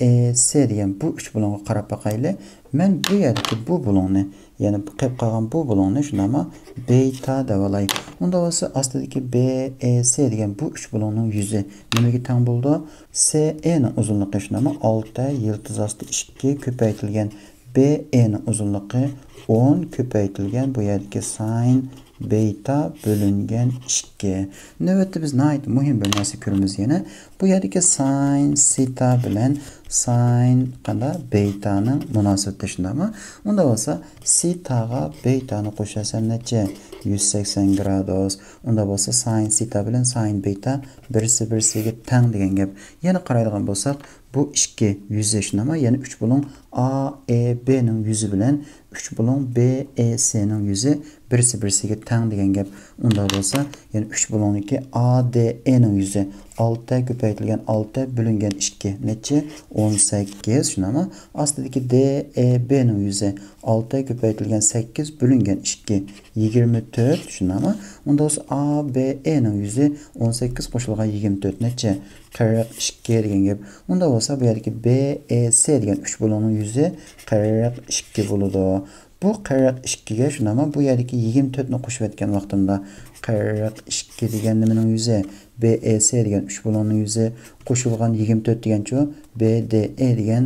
ئې سې دېگەن بۇ ئۈچ بۇلۇڭغا قاراپ باقايلى. مەن بۇ يەردىكى بۇ بۇلۇڭنى، يەنى بۇ قېلىپ قالغان بۇ بۇلۇڭنى، شۇنداقمۇ؟ بېيتا دەۋالاي. ئۇنداق بولسا، ئاستىدىكى بې ئې سې دېگەن بۇ ئۈچ بۇلۇڭنىڭ يۈزى نېمىگە تەڭ بولىدۇ؟ سې ئېنىڭ ئۇزۇنلۇقى، شۇنداقمۇ؟ ئالتە يىلتىز ئاستى ئىككى كۆپەيتىلگەن بې ئېنىڭ ئۇزۇنلۇقى ئون كۆپەيتىلگەن بۇ يەردىكى ساين بېيتا بۆلۈنگەن ئىككى. نۆۋەتتە بىز ناھايىتى مۇھىم بىر نەرسە كۆرىمىز يەنە. بۇ يەردىكى ساين سېتا بىلەن ساين قانداق؟ بېيتانىڭ مۇناسىۋىتى، شۇنداقمۇ؟ ئۇنداق بولسا، سېتاغا بېيتانى قوشۇۋەتسەم نەچچە؟ يۈز سەكسەن گرادۇس. ئۇنداق بولسا، ساين سېتا بىلەن ساين بېيتا بىرسى بىرسىگە تەڭ دېگەن گەپ. يەنە قارايدىغان بولساق، بۇ ئىككى يۈزى، شۇنداقمۇ؟ يەنە ئۈچ بۇلۇڭ ئا ئې بېنىڭ يۈزى بىلەن ئۈچ بۇلۇڭ بې ئې سېنىڭ يۈزى بىرسى بىرسىگە تەڭ دېگەن گەپ. ئۇنداق بولسا، يەنە ئۈچ بۇلۇڭنىڭكى ئا دې ئېنىڭ يۈزى ئالتە كۆپەيتىلگەن ئالتە بۆلۈنگەن ئىككى نەچچە؟ ئون سەككىز، شۇنداقمۇ؟ ئاستىدىكى دې ئې بېنىڭ يۈزى ئالتە كۆپەيتىلگەن سەككىز بۆلۈنگەن ئىككى، يىگىرمە تۆت، شۇنداقمۇ؟ ئۇنداق بولسا، ئا بې ئېنىڭ يۈزى ئون سەككىز قوشۇلغان يىگىرمە تۆت نەچچە؟ قىرىق ئىككى دېگەن گەپ. ئۇنداق بولسا، بۇ يەردىكى بې ئې سې دېگەن ئۈچ بۇلۇڭنىڭ يۈزى قىرىق ئىككى بولىدۇ. بۇ قىرىق ئىككىگە، شۇنداقمۇ؟ بۇ يەردىكى يىگىرمە تۆتنى قوشۇۋەتكەن ۋاقتىمدا، قىرىق ئىككى دېگەن نېمىنىڭ يۈزى؟ بې ئې سې دېگەن ئۈچ بۇلۇڭنىڭ يۈزى قوشۇلغان يىگىرمە تۆت دېگەنچۇ؟ بې دې ئې دېگەن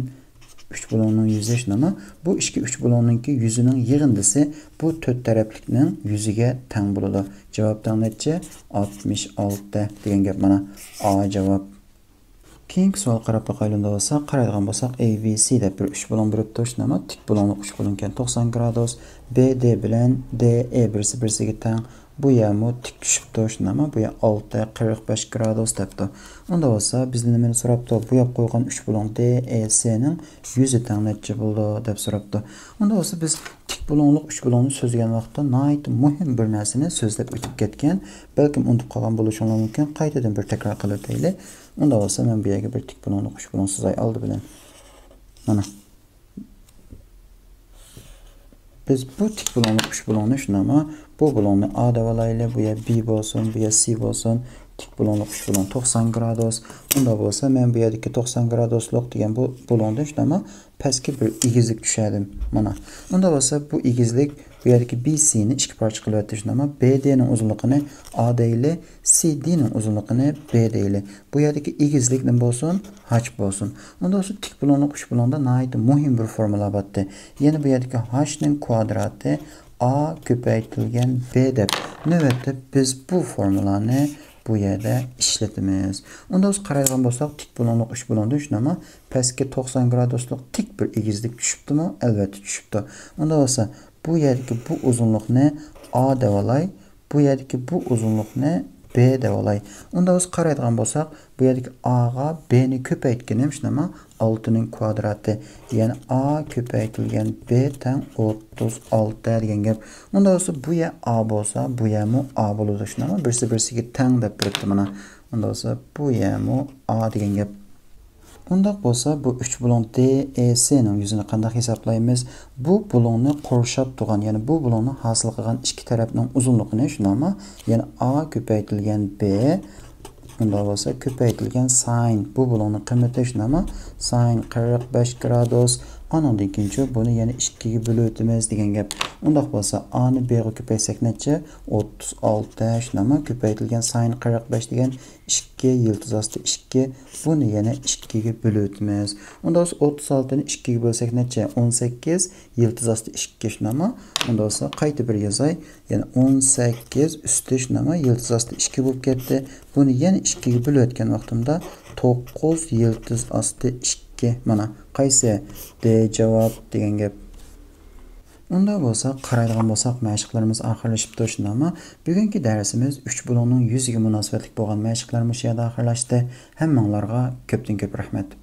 ئۈچ بۇلۇڭنىڭ يۈزى، شۇنداقمۇ؟ بۇ ئىككى ئۈچ بۇلۇڭنىڭكى يۈزىنىڭ يىغىندىسى بۇ تۆت تەرەپلىكنىڭ يۈزىگە تەڭ بولىدۇ. جاۋاب تەڭ نەچچە؟ ئاتمىش ئالتە دېگەن گەپ مانا. ئا جاۋاب. كېيىنكى سوئالغا قاراپ باقايلى ئۇنداق بولسا. قارايدىغان بولساق، ئەي ۋى سى دەپ بىر ئۈچ بۇلۇڭ بېرىپتۇ، شۇنداقمۇ؟ تىك بۇلۇڭلۇق ئۈچ بۇلۇڭكەن، توقسان گرادۇس. بې دې بىلەن دې ئې بىرسى بىرسىگە تەڭ، بۇ يەرمۇ تىك چۈشۈپتۇ، شۇنداقمۇ؟ بۇ يەر ئالتە، قىرىق بەش گرادۇس دەپتۇ. ئۇنداق بولسا، بىزدىن نېمىنى سوراپتۇ؟ بوياپ قويغان ئۈچ بۇلۇڭ D، E، C نىڭ يۈزى تەڭ نەچچە بولىدۇ دەپ سوراپتۇ. ئۇنداق بولسا، بىز تىك بۇلۇڭلۇق ئۈچ بۇلۇڭنى سۆزلىگەن ۋاقىتتا ناھايىتى مۇھىم بىر نەرسىنى سۆزلەپ ئۆتۈپ كەتكەن. بەلكىم ئۇنتۇپ قالغان بولۇشۇڭلار مۇمكىن. قايتىدىن بىر تەكرار قىلىۋېتەيلى. ئۇنداق بولسا، مەن بۇ يەرگە بىر تىك بۇلۇڭلۇق ئۈچ بۇلۇڭ سىزاي ئالدى بىلەن. مانا. بىز بۇ تىك بۇلۇڭلۇق ئۈچ بۇلۇڭنى شۇنداقمۇ؟ بۇ بۇلۇڭنى A دەپ ئالايلى، بۇ يەر B بولسۇن، بۇ يەر C بولسۇن. تىك بۇلۇڭلۇق ئۈچ بۇلۇڭ توقسان گرادۇس. ئۇنداق بولسا، مەن بۇ يەردىكى توقسان گرادۇسلۇق دېگەن بۇ بۇلۇڭدىن شۇنداقمۇ پەسكە بىر ئېگىزلىك چۈشەردىم. مانا. ئۇنداق بولسا، بۇ ئېگىزلىك بۇ يەردىكى B C نى ئىككى پارچە قىلىۋەتتى شۇنداقمۇ؟ B D نىڭ ئۇزۇنلۇقىنى A دەيلى، C D نىڭ ئۇزۇنلۇقىنى B دەيلى. بۇ يەردىكى ئېگىزلىك نېمە بولسۇن؟ H بولسۇن. ئۇنداق بولسا، تىك بۇلۇڭلۇق ئۈچ بۇلۇڭدا ناھايىتى مۇھىم بىر فورمۇلا بارتى. يەنى بۇ يەردىكى H نىڭ كۋادراتى A كۆپەيتىلگەن B دەپ. نۆۋەتتە بىز بۇ فورمۇلانى بۇ يەردە ئىشلىتىمىز. ئۇنداق بولسا، قارايدىغان بولساق، تىك بۇلۇڭلۇق ئۈچ بۇلۇڭدىن شۇنداقمۇ پەسكە توقسان گرادۇسلۇق تىك بىر ئېگىزلىك چۈشۈپتۇمۇ؟ ئەلۋەتتە چۈشۈپتۇ. ئۇنداق بولسا، بۇ يەردىكى بۇ ئۇزۇنلۇقنى A دەپ ئالاي، بۇ يەردىكى بۇ ئۇزۇنلۇقنى B دەپ ئالاي. ئۇنداق بولسا، قارايدىغان بولساق، بۇ يەردىكى A غا B نى كۆپەيتكىنىم شۇنداقمۇ؟ ئالتە نىڭ كۋادراتى. يەنى A كۆپەيتىلگەن B تەڭ ئوتتۇز ئالتە دېگەن گەپ. ئۇنداق بولسا، بۇ يەر A بولسا، بۇ يەرمۇ A بولىدۇ شۇنداقمۇ؟ بىرسى بىرسىگە تەڭ دەپ بېرىپتۇ مانا. ئۇنداق بولسا، بۇ يەرمۇ A دېگەن گەپ. ئۇنداق بولسا، بۇ ئۈچ بۇلۇڭ D E C نىڭ يۈزىنى قانداق ھېسابلايمىز؟ بۇ بۇلۇڭنى قورشاپ تۇرغان، يەنى بۇ بۇلۇڭنى ھاسىل قىلغان ئىككى تەرەپنىڭ ئۇزۇنلۇقىنى شۇنداقمۇ؟ يەنى A كۆپەيتىلگەن B، ئۇنداق بولسا، كۆپەيتىلگەن ساين، بۇ بۇلۇڭنىڭ قىممىتى شۇنداقمۇ؟ ساين قىرىق بەش گرادۇس. ئانىڭدىن كېيىنچۇ بۇنى يەنە ئىككىگە بۆلۈۋېتىمىز دېگەن گەپ. ئۇنداق بولسا، A نى B غا كۆپەيتسەك نەچچە؟ ئوتتۇز ئالتە، شۇنداقمۇ؟ كۆپەيتىلگەن ساين قىرىق بەش دېگەن ئىككى يىلتىز ئاستى ئىككى، بۇنى يەنە ئىككىگە بۆلۈۋېتىمىز. ئۇنداق بولسا، ئوتتۇز ئالتىنى ئىككىگە بۆلسەك نەچچە؟ ئون سەككىز يىلتىز ئاستى ئىككى شۇنداقمۇ؟ ئۇنداق بولسا، قايتا بىر يازاي. يەنى ئون سەككىز ئۈستى شۇنداقمۇ؟ يىلتىز ئاستى ئىككى بولۇپ كەتتى. بۇنى يەنە ئىككىگە بۆلۈۋەتكەن ۋاقتىمدا توققۇز يىلتىز ئاستى ئىككى. مانا، قايسى؟ D جاۋاب دېگەن گەپ. ئۇنداق بولسا، قارايدىغان بولساق، مەشىقلىرىمىز ئاخىرلىشىپتۇ، شۇنداقمۇ؟ بۈگۈنكى دەرسىمىز ئۈچ بۇلۇڭنىڭ يۈزىگە مۇناسىۋەتلىك بولغان مەشىقلەر مۇشۇ يەردە ئاخىرلاشتى. ھەممىڭلارغا كۆپتىن كۆپ رەھمەت.